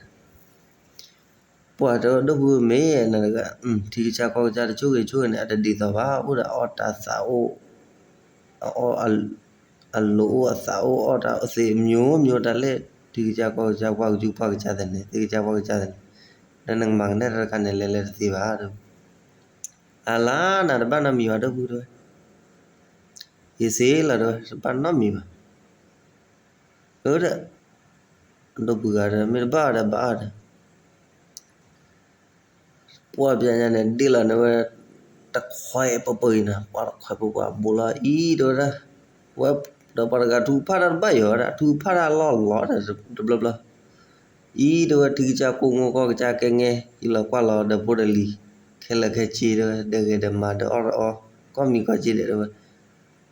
ပှၢ်တဲဝဲဒိၣ်ဖုမ့ၢ်နတဂၤ, ထံကစၢ်ကီၢ်ကစၢ်တဆိၣ်ဂ့ၤဆိၣ်ဂ့ၤန့ၣ် အတဒ်သိးဘၣ် အိၣ်ဒီးအီၣ်တၢ်သးအိၣ်, အအီၣ်, အလိၤအိၣ်အသးအိၣ်အီၣ်တၢ်သ့ မျိုးမျိုး တၢ်လၢ ထံကစၢ်ကီၢ်ကစၢ်ပှၢ်ကစူပှၢ်ကစၢ်သန့ၣ် သ့ကစၢ်ပှၢ်ကစၢ်သန့ၣ်, ဒီးနကမၤကနဲၣ်တၢ်တခါန့ၣ် လဲၤလဲၤတသ့ဘၣ်တဲဝဲ, အါလါနၤတဘၣ်နီတမံၤဘၣ်ဒိၣ်ဖုတဲဝဲ ယစ့လီၤတဲဝဲ တဘၣ်နီတမံၤဘၣ်, အၢဒီး, ဒိၣ်ဖုဂၤဒီး မ့ၢ်တဘၣ်ဒီးဘၣ်အီၤဒီး ပှၢ်ပညါန့ၣ် ဒ့ၣ်လီၤန့ၢ်ဝဲ တခွဲးပပှၢ်အံၤနၤ ပှၢ်တခွဲးပပှၢ်ဘိးလီၤအံၤတဲဝဲဒၣ်, ဝဲဒီးပှၤတဂၤထုကဖၣ်တၢ်တဘၣ်ယီၤဝဲဒၣ် ထုကဖၣ်တၢ်လီၢ်လီၤဒီးတဘျီဘျီ, အံၤတဲဝဲ ထံကစၢ်ကိးမူကီၢ်ကစၢ်ကဲငဲ ဟံးလီၤကွၢ်လီၤဒီးဖိဒီးလံၤ ခဲလၢာ်ခဲဆ့တဲဝဲ ဒီးဂဲၤဒီးမၤဒီးအီၣ်ဒီးအီ ကီၢ်မံၤကီၢ်စ့ဒဲးတဲဝဲ,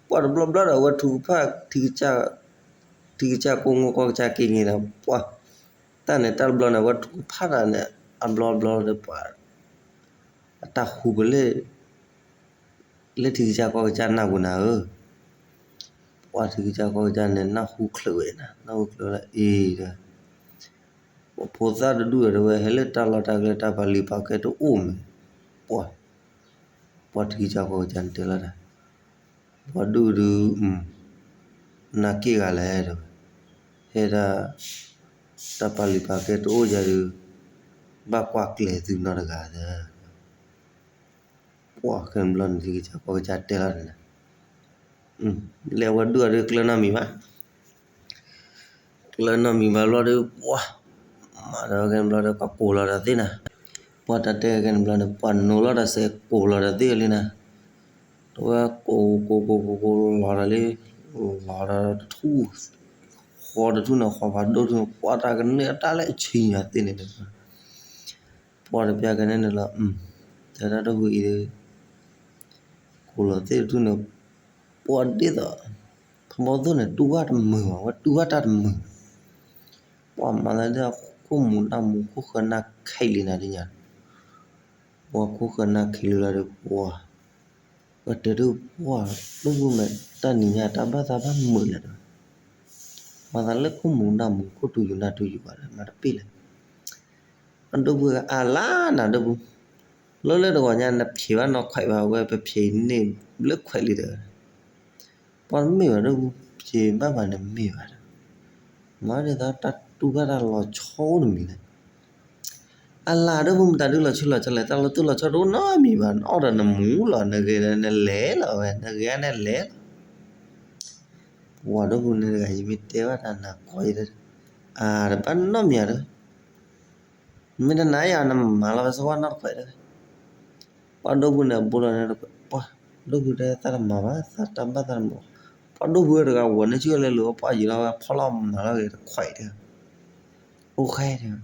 ပှၢ်တဘျီဘျီဒီးအဝဲထုကဖၣ် ထံကစၢ်ကိးမူကီၢ်ကစၢ်ကဲငဲဒီး ပှၢ် တၢ်န့ၣ်တၢ်တဘျီန့ၣ် အဝဲထုကဖၣ်တၢ်န့ၣ် အဘျီဘျီဒီးပှၢ် အတၢ်ဟူးပလၢ လၢထံကစၢ်ကီၢ်ကစၢ်နၢ်ပူၤနၤဧၢ, ပှၢ်ထံကစၢ်ကီၢ်ကစၢ်န့ၣ် နၢ်ဟူချုးဝဲနၤ နၢ်ဟူချုးဝဲလၢအံၤဒီး ပှၢ်ဖိသၣ်တဒူၣ်ဒီးတဲဝဲ ဟဲလၢတၢ်လီၢ်တၢ်ကျဲတၢ်ပာ်လုၢ်ပာ်ကဲတအိၣ်မး, ပှၢ် ပှၢ်ထံကစၢ်ကီၢ်ကစၢ်န့ၣ်တဲလီၤတၢ် ပှၢ်ဒူၣ်ဒုး နၤက့ၢ်ဂၤလဲၣ်တဲဝဲ, ဟဲဒၣ် တၢ်ပာ်လုၢ်ပာ်ကဲတအိၣ်ယၤဒုး ဘၣ်ကွၢ်ကျဲၤသုနီတဂၤဒီး ပှၢ်ခဲန့ၣ်ဘျီန့ၣ် ထံကစၢ်ကီၢ်ကစၢ်တဲလီၤန့ၣ် လၢအဝဲဒူၣ်အီၤဒုးကျၢၤနီတမံၤဘၣ် ကျၢၤနီတမံၤဘၣ်ဘျီဒီး ပှၢ် မၤဒီးခဲန့ၣ်ဘျီဒီး ပှၢ်ကိးလီၤဒီးသ့ၣ်နၤ, ပှၢ်တၢ်တဲခဲန့ၣ်ဘျီန့ၣ် ပှၢ်နိးလီၤဒီးစဲးကိးလီၤဒီးသ့ၣ်လံနၤ, တဝဲကိးကိးကိးကိးကိးလီၤဒီးလံ, လီၤဒီးထူၣ်, ဃီတထူၣ်န့ၣ် ဃီဖးဒိၣ်ထူၣ်န့ၣ် ပှၢ်တၢ်ကန့ၢ်အတၢ်လၢအဆံညါသ့ၣ်န့ၣ် ပှၢ်တပျၢ်ကနဲန့ၣ်လီၤ, တဲဒၣ်ဒိၣ်ဖုအံၤဒီး ကိးလီၤသ့ၣ်တထူၣ်န့ၣ် ပှၢ်ဒ်သိး ဖဘီသိၣ်န့ၣ် တူၢ်ဘၣ်တမုာ်ဘၣ် ဝဲတူၢ်ဘၣ်တၢ်တမုာ်ဘၣ်, ပှၢ်မၤသးဒ် ခိၣ်မူၤနၢ်မူၤခိၣ်ဃၢနၢ်ခဲလံနၤဒ်ညါ, ပှၢ်ခိၣ်ဃၢနၢ်ခဲလံလီၤဒီး ပှၢ် ပှၢ်တဲဒုးပှၢ် ဒိၣ်ဖုမ့ၢ်တၢ်နံၤညါတၢ်ဘၣ်သးဘၣ်မုာ်လဲၣ်ဒီး မၤသးလၢခိၣ်မူၤနၢ်မူၤ ခိၣ်တူာ်ယူၤနၢ်တူာ်ယူၤဘၣ်ဒီး မၤတပ့ၢ်လဲၣ်, အဒိၣ်ဖုအါလါနၤဒိၣ်ဖု, လၢလၢတဂီၤညါနဖျဲးဘၣ်နီၢ်ခွဲးဘၣ် အဝဲပဖျဲးန့ၢ်လၢခွဲးလံဒီး ပှၢ်တမ့ၢ်ဘၣ်ဒိၣ်ဖု, ဖျဲးဘၣ်ဘၣ်န့ၣ်မ့ၢ်ဘၣ်ဒီး, မၤဒ်သိးတၢ်တူၢ်ဘၣ်တၢ်လီၤဆီအိၣ်တမံၤလဲၣ်, အလၤဒိၣ်ဖုမတၤဒုလီၤဆီလီၤဆီလဲၣ် တၢ်လီၤတူၢ်လီၤဆီတအိၣ်နီတမံၤဘၣ် နအီၣ်ဒီးနမူၤလီၤ နဂဲၤဒီးနလဲၤလီၤဝဲ နဂဲၤန့ၣ်လဲၤလီၤ, ပှၢ်ဒိၣ်ဖုန့ၣ်တဂၤ ယမ့ၢ်တဲဘၣ်တၢ်နၤကိးယဲၢ်, အတဘၣ်နီတမံၤဧါဒီး မ့ၢ်တနာ်ယၤ နမၤလီၤဝဲစ့ၢ်ကီးနီတခွဲးဒီး, ပှၢ်ဒိၣ်ဖုန့ၣ် အဘူးလီၤန့ၣ်တခွဲး ပှၢ်ဒိၣ်ဖုတဲသးတမၤဘၣ် သးတၢ်ဘၣ်သးတမၤ, ပှၢ်ဒိၣ်ဖုတဂၤဂီၤန့ၢ်ဆူၣ်လဲၤလိာ် ပှၢ်ယံာ်လီၤဝဲဖီလီၤမၤလီၤက့ၤတခွဲးဒီး, အိၣ်ဃဲဒီး,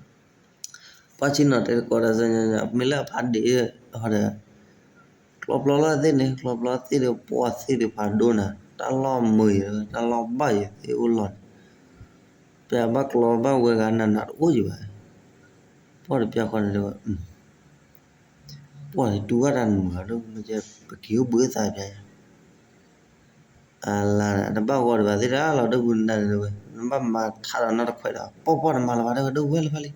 ပှၢ်ဆ့ၣ်နီၤတဲတကိးဒီး မ့ၢ်လၢအဖးဒံးဒီး ကျီပျီလီၤသ့ၣ်န့ၣ် ကျီပျီသ့ၣ်ဒီး ပှၢ်သ့ၣ်ဒီးဖးဒိၣ်နၤ တၢ်လီၢ်မုာ်ယံၤ တၢ်လီၢ်ဘၣ်ယံၤသ့ၣ်အိၣ်လီၤန့ၣ်, ပဘၣ်ကျီဘၣ်ဝဲဂၤနးနးတအိၣ်ယံၤဘၣ်, ပှၢ်တပျၢ်ဃီန့ၣ်တဲဝဲ, ပှၢ်န့ၣ်တူၢ်ဘၣ်တၢ်နမုာ်လီၤ ပက့ၤအိၣ်ဘှံးသးပျၢ်ယၤ, အလါန့ၣ် အတဘၣ်ဂီၤဒံးဘၣ်သ့ၣ်တၢ်လီၤ ဒိၣ်ဖုနၤန့ၣ်တဲဝဲ, နဘၣ်မၤထါဒီးနီတခွဲးဒီး ပှၢ်ပှၢ်နမၤလၢၤဘၣ်တဲဝဲ ဒိၣ်ဖုဝဲလၢၤဖဲလံ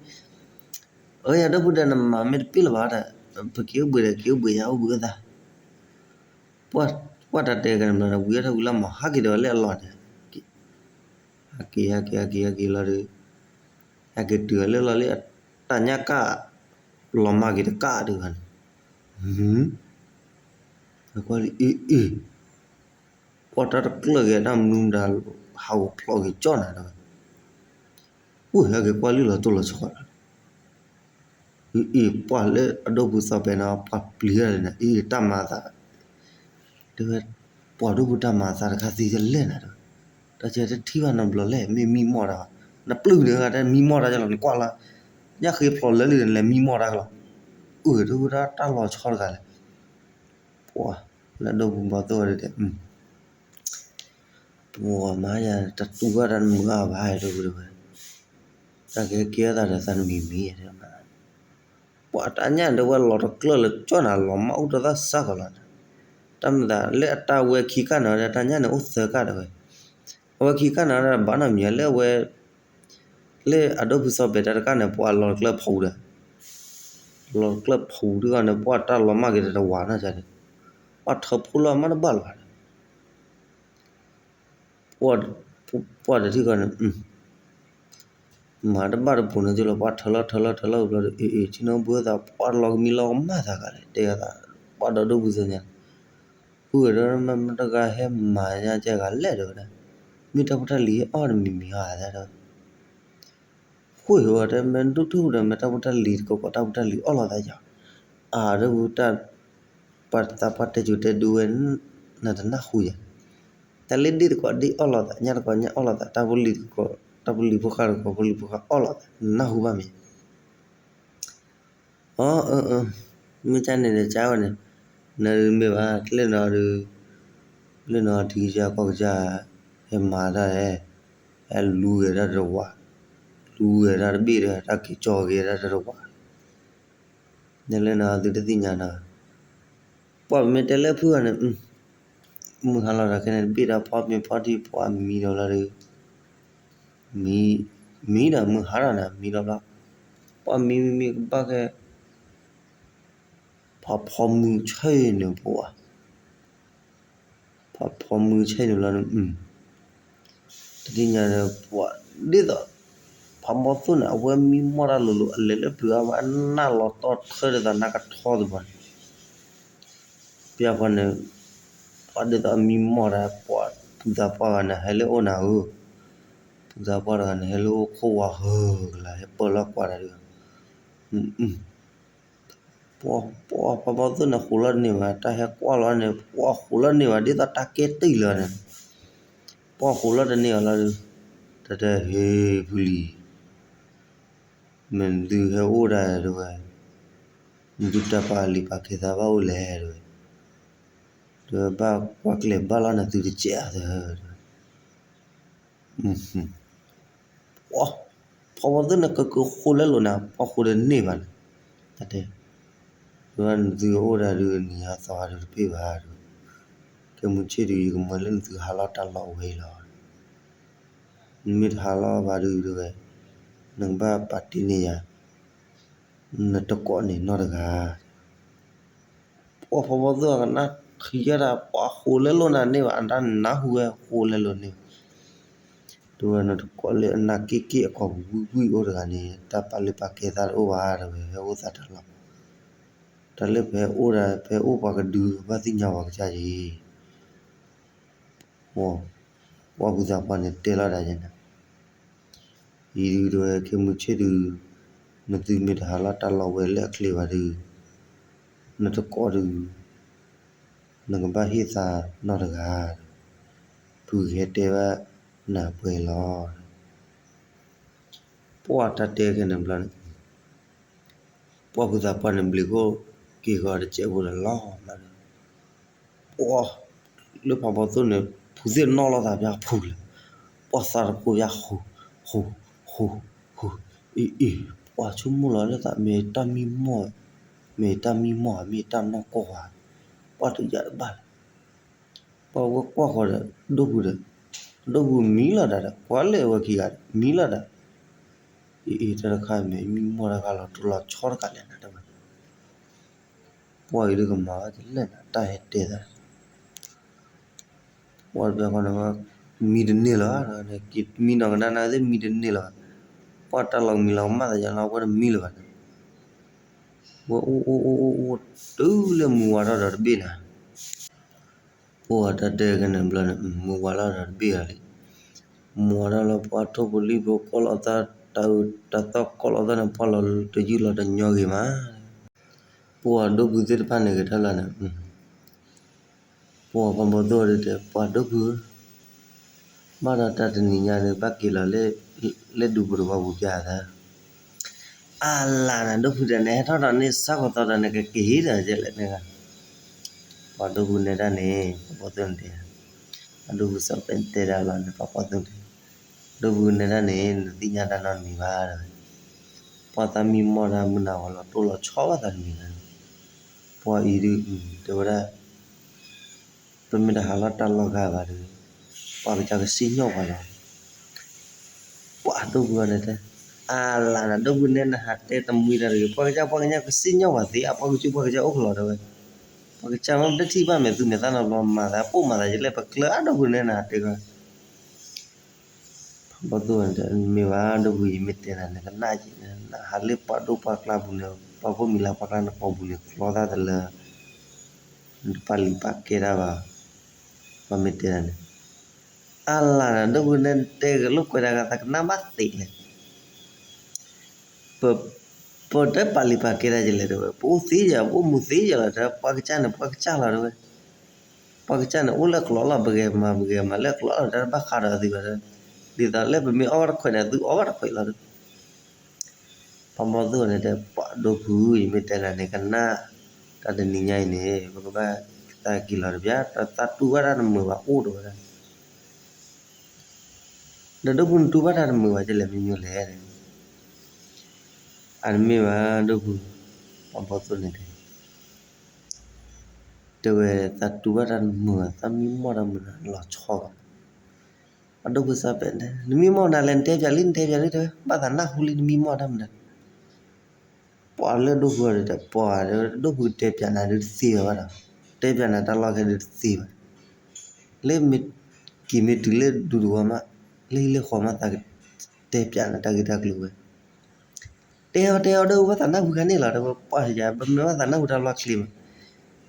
အၢ ယၤဒိၣ်ဖုဒီးနမၤမ့ၢ်တပ့ၢ်လၢၤဘၣ်ဒီး ပက့ၤအိၣ်ဘှံးဒီးက့ၤအိၣ်ဘှံးယၤအိၣ်ဘှံးအိၣ်သး, ပှၢ်တၢ်တဲကန့ၣ်ဘျီဒီး ဝံၤအထီၣ်ဝံၤလၢမၤဟးက့ၤဒီးဝဲလၢအလီၢ်န့ၣ်, ဟးက့ၤဟးက့ၤဟးက့ၤဟးက့ၤလီၤဒီး, ဟဲက့ၤတုၤအီၤလၢလီၢ်လံ အတၢ်ညၣ်ကၣ် လီၤမၢ်က့ၤတကၣ်ဒံးဘၣ်န့ၣ်, ကွၢ်လံအ့ၣ်အ့ၣ်, ပှၢ်တၢ်တကျၢၢ်က့ၤတၢ်မနုၤမတၤ ဟးဂီၤဖျိးက့ၤကၠီၣ်နၤဒီး, အိၣ်ဟဲက့ၤကွၢ်လံလီၤတိၢ်လီၤဆီဒီး အ့ၣ် ပှၤလၢအဒိၣ်ပူၤသီၣ်ပဲာ်န့ၣ် ပှၤပျံၤတၢ်န့ၣ် အ့ၣ် တၢ်မၤအသး တဲဝဲ ပှၤဒိၣ်ပူၤတၢ်မၤအသးတခါသံတလဲၣ်နၤတဲဝဲ, တၢ်ကဲတထံၣ်ဘၣ်နီတဘျီလဲၣ် မ့ၢ်မံမီၢ်တၢ်, နပျုၢ်န့ၣ်ဂၤတဲမံမီၢ်တၢ်ကလီၤ နကွၢ်လီၤ, ညၣ်ဃ့ဖျိးလၢလံန့ၣ် လဲၤမံမီၢ်တၢ်ကလီၤ, အ့ၣ် ဒိၣ်ပူၤတၢ်တၢ်လီၤဆီတဂၤလဲၣ်, ပှၤလၢအဒိၣ်ပူၤဘီၣ်သိၣ်ဝဲတဲ ပှၤမၤယၤ တတူၢ်ဘၣ်တၢ်တမုာ်အါဘၣ်တဲဝဲ, တၢ်ကဟဲကဲထီၣ်သးဒီးသးတမံၤမံၤတဲ, ပှၤတၢ်ညၣ်တဲဝဲလီၤတကျၢၢ်လၢကၠီၣ်နၤ လီၤမၢ်အိၣ်တသၣ်စၢ်ကီးလီၤ, တၢ်မၤသးလၢအတၢ်ဝဲခံကၢ်န့ၣ်ဝဲဒၣ် တၢ်ညၣ်န့ၣ်အိၣ်သၢကၢ်တဲဝဲ, အဝဲခံကၢ်န့ၣ်ဝဲဒၣ်ဘၣ်နီတမံၤ လၢအဝဲ လၢအဒိၣ်ပူၤသီၣ်ပဲာ်တၢ်တကၢ်န့ၣ် ပှၤလီၤတကျၢၢ်ဖှူဒီး လီၤတကျၢၢ်ဖှူဒ်ဂီၢ်န့ၣ် ပှၤတၢ်လီၤမၢ်က့ၤတဝးနီၢ်ကီၢ်န့ၣ်, ပှၤထၢဖှိၣ်လီၤမၢ်တဘၣ်လၢၤဘၣ်ဒီး ပှၤတထံၣ်ဃီန့ၣ် မၤတဘၣ်တပူၤန့ၣ်လီၤ ပှၤထၢလီၤထၢလီၤထၢလီၤဘျီဒီး အ့ၣ်အ့ၣ် ဆ့ၣ်နီၤဘုသး ပှၤလီၤကမံလီၤကမၣ်သးဂၤလဲၣ် တဲသး ပှၤဒီးဒိၣ်ပူၤသီၣ်ညါ ဃုဂဲၤဒီးမ့ၢ်တဂၤဟဲမၤညါကဲဂၤလဲၣ်တဲဝဲဒၣ်, မ့ၢ်တၢ်ဖိတၢ်လံၤဟဲအီၣ်တမံၤမံၤဧါတဲဝဲ ဃိဝဲတဲ မ့ၢ်ဒိၣ်ထူၣ်ဒီး မ့ၢ်တၢ်ဖိတၢ်လံၤတကီကီး တၢ်ဖိတၢ်လံၤအီၣ်လိာ်သးယၤ, အၢ ဒီးပတၢ် ပှၤသးပှၢ်တဲကိၤတဲဒိဝဲ နတနၢ်ဟူယၤ, တၢ်လၢဒ့ၣ်တကီးဒ့ၣ်အီၣ်လိာ်သး ညၣ်တကီးညၣ်အီၣ်လိာ်သး တၢ်ဖိလံၤတကီး တၢ်ဖိလံၤဖိဃၢ်တကီး ဖိလံၤဖိဃၢ်အီၣ်လိာ်သး နနၢ်ဟူဘၣ်မ့ၢ် အၢ အၢ အၢ မ့ၢ်ကန့ၣ်ဒီးကဝဲန့ၣ်, နမ့ၢ်ဘၣ် လၢနီၤဒုး, လၢနီၤထံကစၢ်ကီၢ်ကစၢ်, ဟဲမၤတၢ်ဟဲ, ဟဲလူၤဂဲၤတၢ်တဝး, လူၤဂဲၤတၢ်တဘ့ၣ်ဒီး တၢ်က့ၤကၠီဂဲၤတၢ်တဝး, နလၢနီၤသုတသ့ၣ်ညါနီၤ, ပှၤမ့ၢ်တဲလၢဖုဂၤန့ၣ်, မုၢ်ဟါလီၤဒီးခဲန့ၣ်တဘ့ၣ်ဒီး ဖီမ့ၤဖီထံ ပှၤမံဒီးလီၤဒီး မံ, မံဒီးမုၢ်ဟါဒီးန့ၣ် မံလီၤဘျီ, ပှၤမံမံမံကဘၣ်ခဲ, ဖီဖီမုၢ်ဆ့ၣ်န့ၣ်ပှၤ, ဖီဖီမုၢ်ဆ့ၣ်န့ၣ်ဘျီန့ၣ်, တသ့ၣ်ညါဒီးပှၤ, ဒ်သိး, ဖီဘီၣ်သိၣ်န့ၣ် အဝဲမံမီၢ်တၢ်လိၤလိၤ အလဲၤလၢပျုၤအါဘၣ် အနၢ်လီၤတီၢ်ထၢဒီးသးနါကထီသပှၢ်န့ၣ် ပှၤဖီန့ၣ်, ပှၤဒ်သိးအမံမီၢ်တၢ် ပှၤဖုသးပှၢ်ဂၤန့ၣ် ဟဲလၢအအိၣ်နၤဧၢ, ဖုသးပှၢ်တဂၤန့ၣ် ဟဲလၢအအိၣ်ခိၣ်ဝါဟၢကလါ ဟဲပၢလီၤကွၢ်တၢ်ဒီး, ပှၤဖီဘီၣ်သိၣ်န့ၣ် ဃိးလီၤတန့ၢ်ဘၣ် တၢ်ဟဲကွၢ်လီၤန့ၣ် ပှၤဃိးလီၤတန့ၢ်ဘၣ် ဒ်သိးတၢ်ကဲတံၢ်လီၤန့ၣ်, ပှၤဃိးလီၤတန့ၢ်ဘၣ်လီၤဒီး, တၢ်တဲဟ့ၣ်ဖုလံၤ မ့ၢ်နသုဟဲအိၣ်ဒၣ်တဲဝဲ, နသုတၢ်ပာ်လံာ်ပာ်ကဲသးဘၣ်အိၣ်လဲၣ်တဲဝဲ, တဲဝဲဘၣ်ကွၢ်ကျဲၤဘၣ်လီၤနသုတကဲးဧါတဲဝဲ, ဖီဘီၣ်သိၣ်န့ၣ် ကကဃိလဲလိာ်နၤ ပှၤဃိတန့ၢ်ဘၣ်န့ၣ်, တဲ, တဲဝဲနသုအိၣ်ဒၣ်ဒုးနံၤဟါသီဟါဒုးတပ့ၢ်ဘၣ်တဲဝဲ, ခဲမုၢ်ဆ့ၣ်ဒုး ယကမၤလၢနသုဟးလီၤတၢ်လီၢ်ဝဲအံၤလီၤ နမ့ၢ်တဟးလီၤဘၣ်ဒုးတဲဝဲ, နကဘၣ်ပာ်တ့ၢ်န့ၢ်ယၤ, နတကိးန့ၣ်နီတဂၤ, ပှၤဖီဘီၣ်သိၣ်အကနၣ်ထံၣ်ယဲဒၣ် ပှၤဃိလဲလိာ်နၤန့ၢ်ဘၣ် အတၢ်နၢ်ဟူဝဲဃိလဲလိာ်န့ၢ်ဘၣ်, တဲဝဲနတကိးလၢအနၢ်က့ၣ်က့ၣ်အကိာ်ပူၤဝံၣ်ဝံၣ်အိၣ်တဂၤန့ၣ် တၢ်ပာ်လံာ်ပာ်ကဲသးတအိၣ်ဘၣ်တဲဝဲ ဟဲအိၣ်သးတၢ်လီၢ်, တၢ်လၢပဟဲအိၣ်ဒၣ် ပဟဲအိၣ်ပှၤကဒု ပဘၣ်သ့ၣ်ညါပှၤကစၢ်ယံၤ ပှၤဖုသးပှၢ်န့ၣ်တဲလီၤဒၣ်ယဲန့ၣ်, အံၤဒုးတဲဝဲ ခဲမုၢ်ဆ့ၣ်ဒုး, နသုမ့ၢ်တဟးလီၤတၢ်လီၢ်ဝဲလၢအချ့ဘၣ်ဒုး, နတကိးဒုး, နကဘၣ်ဟ့ၣ်သးနီတဂၤ, ဖုကဟဲတဲဘၣ်နၤပှဲၤလီၤ. ပှၤတၢ်တဲခဲန့ၣ်ဘျီန့ၣ် ပှၤဖုသးပှၢ်န့ၣ် ဘျံးခိၣ်က့ၤဃီၤတစဲးဖိဒီးလီၤမးဒီး, ပှၤလၢဖးဘီသိၣ်န့ၣ် ဖုသ့ၣ်နီၣ်လိာ်သးပၠးဖုလဲၣ်, ပှၤသးတဖိပၠးဃူ, ဃူ, ဃူ, ဃူ, အ့ အ့ ပှၤဆိကမိၣ်လီၤလၢသး မ့ၢ်တၢ်မံမီၢ်, မ့ၢ်တၢ်မံမီၢ်ဧါ မ့ၢ်တၢ်နီၢ်ကီၢ်ဧါ, ပှၤတယာ်တဘၣ်လၢၤ ပှၤဝဲကွၢ်ဃီၤဒီး ဒိၣ်ပူၤဒီး, ဒိၣ်ပူၤမံလီၤဒၣ်ဒီး ကွၢ်လၢအဝဲခံဂၤဒီး မံလီၤဒၣ်, အ့ အ့ တၢ်တခါမ့ၢ်မံမီၢ်တၢ်ခါလီၤ တိၢ်လီၤဆီတခါလဲၣ်နၤတဲဝဲ, ပှၤအံၤဒုးကမၤဝဲတလဲၣ်နၤ တၢ်ဟဲတဲသး ပှၤတဘျီဃီန့ၣ် မံတန့ၢ်လၢၤဘၣ်, မံနီၢ်ကနၣ်နၤသ့ၣ်မံတန့ၢ်လၢၤဘၣ်, ပှၤတၢ်လီၤမံလီၤကမၣ်သးယါလီၤ အဝဲတမံလၢၤဘၣ်န့ၣ်, ဝဲအိၣ်အိၣ်အိၣ်အိၣ်အိၣ် တုၤလၢမုၢ်ဝါထီၣ်ဒီးတဘ့ၣ်နၤ ပှၤတၢ်တဲကန့ၣ်ဘျီန့ၣ် မုၢ်ဝါလီၤဒီးတဘ့ၣ်လီၤလံ, မုၢ်ဝါထီၣ်လီၤ ပှၤထိၣ်ဖိလံၣ်ဖိကိးလီၤသး တၢ်အုၣ်တၢ်သီကိးလီၤသီန့ၣ် ပှၢ်လီၤတယုၢ်လီၤတညီဂ့ၤမး, ပှၢ်ဒိၣ်ဖုသ့ၣ်တဖၣ်န့ၣ်ဂဲၤထီၣ်လၢန့ၣ် ပှၢ်ပှၤဘီၣ်သိၣ်ဒီးတဲ ပှၢ်ဒိၣ်ဖုဧၢ, ဘၣ်ဒီးတၢ်တနံၤညါဒီး ဘၣ်က့ၤလီၤလၢဒူပတဝီပူၤပျၢ်သး, အလၤနၤဒိၣ်ဖုဒီးန့ၣ် ဟဲထီၣ်ဒီးန့ၢ်စၢ်ကီးသီဒီးန့ၣ် ကက့ၤဟံးဒီးကလဲၣ်န့ၣ်, ပှၢ်ဒိၣ်ဖုနဲဒၣ်န့ၣ် ပှၤဘီၣ်သိၣ်န့ၣ်တဲ, အဒိၣ်ဖုစီၤပဲတဲဒၣ်လီၤန့ၣ် ပှၤဘီၣ်သိၣ်န့ၣ်, ဒိၣ်ဖုနဲဒၣ်န့ၣ် နသ့ၣ်ညါတၢ်နီတမံၤဘၣ်ဒီး ပှၢ်သးမံမီၢ်တၢ်မုၢ်နၤဂီၤလီၤတိၢ်လီၤဆီဘၣ်သးတမံၤလီၤ, ပှၢ်အံၤဒုး တဲဝဲဒၣ် ပမ့ၢ်တဟးလီၤတၢ်လီၢ်ဂၤဘၣ်ဒီး ပှၤကစၢ်ကစံၣ်ညီၣ်ပှၤလီၤ, ပှၢ်ဒိၣ်ဖုန့ၣ်တဲ, အလၤနၤဒိၣ်ဖုနဲနဟးတဲတမှံတၢ်တဂ့ၤ, ပှၤကစၢ်ပှၤကညီကစံၣ်ညီၣ်ပှၤသ့ အပှၤကစၢ်ပှၤကညီအိၣ်ကလီၤတဲဝဲ, ပှၤကစၢ်မ့ၢ်တထံၣ်ဘၣ်မဲာ်သူမဲာ်သၣ်နီတဘျီ မၤသးပိာ်မၤသးယလဲၣ် ပကျၢၤအါဒိၣ်ဖုနဲနဟးတဲကီး ပှၢ်ဘီၣ်သိၣ်န့ၣ်တဲ မ့ၢ်ဘၣ် ဒိၣ်ဖု ယမ့ၢ်တဲနၤန့ၣ် ကနၣ်က့ၤ နဟးလၢပှၤဒိၣ်ပှၤကျါပူၤန့ၣ် ပှၤကိးမံၤလၢပှၤကျါန့ၣ်ကိးပူၤန့ၣ် ကျီသၣ်တလၢ နတပာ်လံၤပာ်ကဲတၢ်ဘၣ်, ပှၢ်မ့ၢ်တဲနၤန့ၣ်, အလၤနၤဒိၣ်ဖုနဲတဲကလိာ်ကွဲးတၢ်ဂၤ သးကနၣ်ဘၣ်သ့လဲၣ် ပ ပတပာ်လံၤပာ်ကဲတၢ်ကလဲၣ်တဲဝဲ ပအိၣ်သ့ယၤ ပအိၣ်မူသ့ယၤလီၤတဲ ပှၤကစၢ်န့ၣ် ပှၤကစၢ်လီၤတဲဝဲ, ပှၤကစၢ်န့ၣ် အိၣ်လၢကျိာ်လီၤ ပဂဲၤမၤ ပဂဲၤမၤလၢကျိာ်လီၤ တၢ်တဘၣ်ဃးဒီးသုဘၣ်တဲ, ဒ်သိးလၢပမ့ၢ်အီၣ်ဝဲတခွဲးန့ၣ် သုအီၣ်ဝဲတခွဲးလီၤတဲ ပှၢ်ဘီၣ်သိၣ်န့ၣ်တဲ ပှၢ်ဒိၣ်ဖု ယမ့ၢ်တဲနၤန့ၣ် ကနၣ်, တၢ်တနံၤညါအံၤန့ၣ် ပကဘၣ်သးက့ၤလီၤတဘျီ တၢ်တူၢ်ဘၣ်တၢ်တမုာ်ဘၣ်အိၣ်ဒီးဝဲဒၣ်, ဒီးဒိၣ်ဖုနတူၢ်ဘၣ်တၢ်တမုာ်ဘၣ်ကလဲၣ်မ့ၢ်မ့ၢ်လဲၣ်, အတမ့ၢ်ဘၣ်ဒိၣ်ဖု, ပှၢ်ဘီၣ်သိၣ်န့ၣ်တဲ တဲဝဲ သးတူၢ်ဘၣ်တၢ်တမုာ်ဘၣ် သးမံမီၢ်တၢ်မုာ်လီၤဆီဂီၤ, အဒိၣ်ဖုစီၤပဲတဲ နမံမီၢ်နၤလဲၣ် နတဲပၠးလံ နတဲပၠးလံတဲ ဘၣ်သးနၢ်ဟူလံ နမံမီၢ်တၢ်မနုၤ, ပှၢ်လၢဒိၣ်ဖုအီၤဒီး ပှၢ်ဒိၣ်ဖုတဲပၠးနၤဒုးတသ့ဘၣ်ဘၣ်ဒီး, တဲပၠးနၤတၢ်လီၢ်ခဲဒုးတသ့ဘၣ်, လၢမ့ၢ်က့ၤမ့ၢ်တုၤလၢဒူတဝီမး, လၢဟံၣ်လၢဃီမး သးကတဲပၠးနၤတၢ်ဂ့ၢ်တၢ်ကျိၤဝဲ တဲအီၤတဲအီၤဒိၣ်ဖု ဘၣ်သးနၢ်ဟူခါန့ၣ်လီၤ တဲဝဲပှၢ်ယၤ ပမ့ၢ်ဘၣ်သးနၢ်ဟူတၢ်လီၢ်ချ့မး,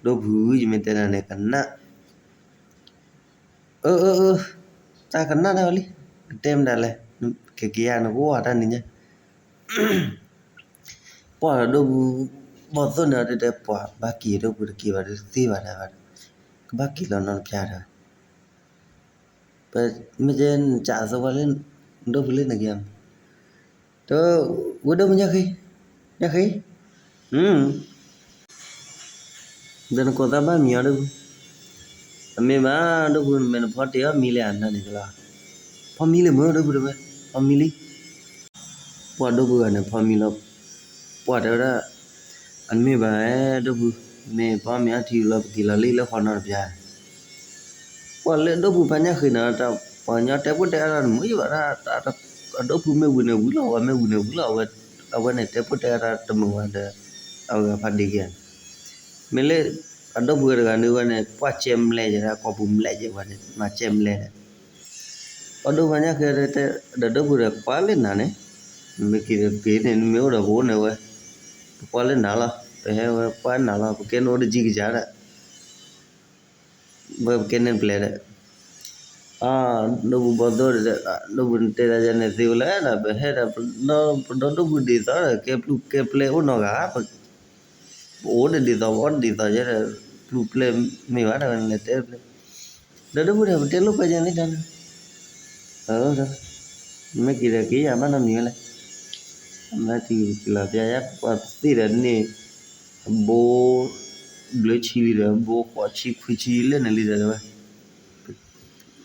ဒိၣ်ဖု ယမ့ၢ်တဲနၤန့ၣ် ကနၣ်, အၢ အၢ အၢ တၢ်ကနၣ်တၢ်ဝဲလံ, ကတဲမတၤလဲၣ်, ကက့ၤယၤ နကအိၣ်ဝဲတၢ်နံၤညါ ပှၢ်ဒီးဒိၣ်ဖု ဘီၣ်သိၣ်န့ၣ်အီၤတဲ ပှၢ်ဘၣ်က့ၤဒိၣ်ဖုတက့ၤဘၣ်ဒီးတသ့ဘၣ်တၢ်ဘၣ်ဒီး, ကဘၣ်က့ၤလီၤနီတပျၢ်ဒီး, ပမ့ၢ်ကဲနကးအသိးပှၢ်လၢ ဒိၣ်ဖုလၢနက့ၤ, တဝဲဒိၣ်ဖုညါဃ့, ညါဃ့, ဒီးနကိးသးဘၣ်မံၤအီၤဒိၣ်ဖု, အမ့ၢ်ဘၣ်ဒိၣ်ဖု နမဲာ်နဖီတ့ၢ်အီၣ်မံလၢအနၤန့ၣ်ကလီၤ, ဖီမံလံမ့ၢ်ဒိၣ်ဖုတဝဲ, ဖီမံလံ ပှၢ်ဒိၣ်ဖုဂၤန့ၣ် ဖီမံလီၤ, ပှၢ်တဲဝဲဒၣ်, အမ့ၢ်ဘၣ်ဒိၣ်ဖု, မ့ၢ်ပအီၣ်မ့ၤအီထံလီၤ ပက့ၤလီၤလၢဟံၣ်လၢဃီနီတပျၢ်, ပှၢ်လၢဒိၣ်ဖုဖါညၣ်ဃ့န့ၣ် ပှၤကညီတဲပှၢ်တဲအါတၢ်တမုာ်ဘၣ်ဒၣ်, အဒိၣ်ဖုမ့ၢ်ဝံၤန့ၣ်ဝံၤလီၤ အဝဲမ့ၢ်ဝံၤန့ၣ်ဝံၤလီၤ, အဝဲန့ၣ်တဲပှၢ်တဲအါတၢ်တမုာ်ဘၣ်ဒီး, အဝဲဂၤဖးဒ့က့ၤန့ၣ်, မ့ၢ်လၢ အဒိၣ်ဖုတဂၤန့ၣ်ဝဲန့ၣ် ပှၢ်ကဲမလဲၣ်ယဲဒၣ် ကိာ်ပူၤမလဲၣ်ယဲဝဲန့ၣ် မၤကဲမလဲၣ်ဒီး ပှၢ်ဒိၣ်ဖါညၣ်ဃ့တဲ ဒီးဒိၣ်ဖုဒီး ပှၢ်လၢနၤန့ၣ်, နမ့ၢ်က့ၤဒီးက့ၤန့ၣ် နမ့ၢ်အိၣ်ဒီးပအိၣ်န့ၣ်ဝဲ, ပပှၢ်လၢနၤလီၤ ပဟဲဝဲပှၢ်နၤလီၤ ပကဲနအိၣ်တကံကစၢ်ဒီး ပကဲန့ၣ်ပျဲၢ်ဒီး, ဒိၣ်ဖုဘီၣ်သိၣ်ဒီး ဒိၣ်ဖုတဲဒၣ်ယၤန့ၣ်သ့ဝဲလဲၣ်ဒီး ပဟဲဒီး ပဒီဒိၣ်ဖုဒ်သိးဒီး ကဲပျုၢ်ကဲပျဲၢ်အိၣ်နီတဂၤ ပအိၣ်ဒီးဒ်သိး ပအီၣ်ဒ်သိးယဲဒီး ပျုၢ်ပျဲၢ်မ့ၢ်ဘၣ်ဒီး လဲၤတဲပျဲၢ်, ဒီးဒိၣ်ဖုဒီး ပတဲလိာ်ကွဲယဲန့ၣ်တၢ်န့ၣ်, မ့ၢ်က့ၤဒီးက့ၤယၤဘၣ်နီတမံၤဝဲလဲၣ်, မ့ၢ်ထံကလီၤပျၢ်ယဲ ပှၤသ့ၣ်ဒီးန့ၣ် အဘိ ဘျၢဆံလံဒီး အဘိဃိးဆံခွံဆံလၢန့ၣ်လံဒီးဝဲ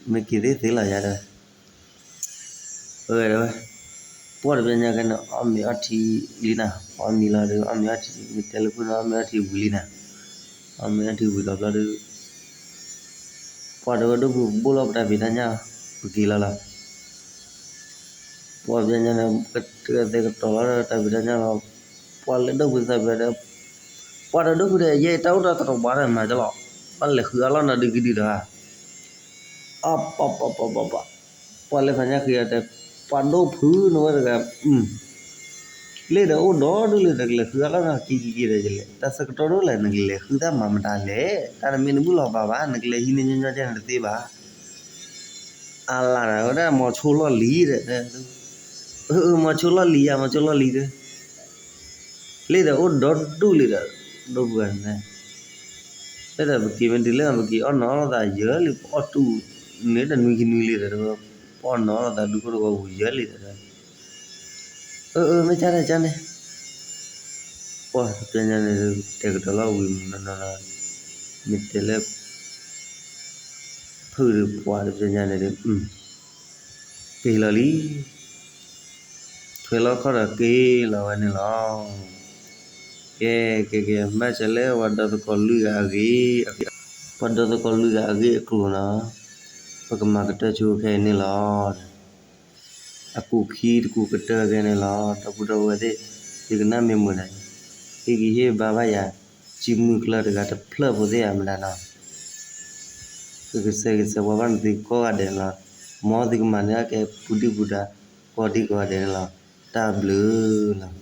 မ့ၢ်က့ၤသ့သ့လီၤယၤဒီး အဝဲ ပှၢ်တပျၢ်ညါခဲန့ၣ် အီၣ်မ့ၤအီထံလံနၤ, အီၣ်မံၤလီၤဒီး အီၣ်မ့ၤအီထံ မ့ၢ်တဲလၢဖုန့ၣ် အီၣ်မ့ၤအီထံဝံၤလံနၤ, အီၣ်မ့ၤအီထံဝံၤလီၤဘျီဒီး ပှၢ်တဝဲဒိၣ်ဖုဘိၣ်လီၤပတၢ်ဖံးတၢ်ညၣ် ပက့ၤလီၤလီၤ. ပှၢ်ပျၢ်ညါန့ၣ် ကတဲာ်ကတီၤလီၤတၢ်ဖံးတၢ်ညၣ်လီၤ. ပှၢ်လၢဒိၣ်ဖုသးပျၢၤဒီး ပှၢ်တဒိၣ်ဖုဒီး ယဲတၢ်အိၣ်တၢ်တရီးဘၣ်ဒီးမၤကလီၤ. ဘၣ်လဲၤဃုအါလီၢ်နီၤဒုးကဒုဒီး အပပပပပ ပှၢ်လၢဖးညါဃ့အီၤတဲ ပှၢ်ဒိၣ်ဖုနဝဲတဂၤ လ့ၣ်ဒီးအိၣ်ဒီးဒုးလၢတကလဲၤဃုအါလီၢ်နီၤ က့ၤက့ၤက့ၤဒီးယလဲၤ တၢ်ဆၢကတီၢ်ဒိၣ်လဲၣ် နကလဲၤဃုသၣ်မၤမတၤလဲၣ် တၢ်တမ့ၢ်နမုၢ်လီၤဘၣ်ဘၣ် နကလဲၤဟံးန့ၢ်ညီညီကဲန့ၣ်တသ့ဘၣ်. အလၤဒၣ်ဝဲဒၣ်မီၤဆိလီၢ်လံဒီး ပ မီၤဆိလီၢ်လံၤယါ, မီၤဆိလီၢ်လံၤသ့, လ့ဒီးအိၣ်ဒီဒူၣ်လံဒီး, ဒိၣ်ပှၤန့ၣ်, လ့ဒီးပက့ၤမ့ၢ်တုၤလၢ ပက့ၤအီၣ်နီၤလိာ်သးယၢလံ, ပအီၣ်တူၢ်န့ၣ်တနွံခံနွံလံဒီး, ပအီၣ်နီၤလိာ်သးဒူခိၣ်တဝီပူၤယၢလံဒီး, အၢ အၢ မ့ၢ်ကၢ်န့ၣ်ကၢ်န့ၣ်, ပှၤတပျီညါန့ၣ်ဒီး တဲကဒီးလီၤဝံၤမုၢ်နီၤနီၤဒီး, မ့ၢ်တဲလၢ ဖုၣ်ဒီးပှၤတပျီညါန့ၣ်ဒီး, က့ၤလီၤလံ, ထွဲလီၤခီၣ်ဒီးက့ၤလီၤဝဲန့ၣ်လီၤ. ကဲ ကဲ ကဲ ဘၣ်ဆၣ်လၢပှၤဒီသကိးလွံၢ်ဂၤအဂ့ၢ်, ပှၤဒီသကိးလွံၢ်ဂၤအဂ့ၢ်အကျိၤနီၤ, ပကမၤကတၢၢ်ဆိခဲအံၤန့ၣ်လီၤ. အကူာ်ခံတကူာ်ကတၢၢ်ခဲန့ၣ်လီၤ. ဒီပုၢ်ဒီဝဲၢ်သ့ၣ်, သုကနၣ်မ့ၢ်မုာ်ဒီး, ဟ့ၣ်ဂံၢ်ဟ့ၣ်ဘါဘၣ်ယၤ, စုမုၢ်ကျၢၢ်တဂၤတဖျၢၣ်ဖိသ့ၣ်ဧါမတၤနီၤ, သုကစဲးဂံၢ်စဲးဘါဘၣ်န့ၣ်သုကိးဂၤဒဲးလီၤ. မ်သုကမၤန့ၢ်အကဲပူၤဒံၣ်ပူၤဒါ, ကိးဒံကိးဂၤဒဲးန့ၣ်လီၤ. တၢ်ဘျုးလီၤ.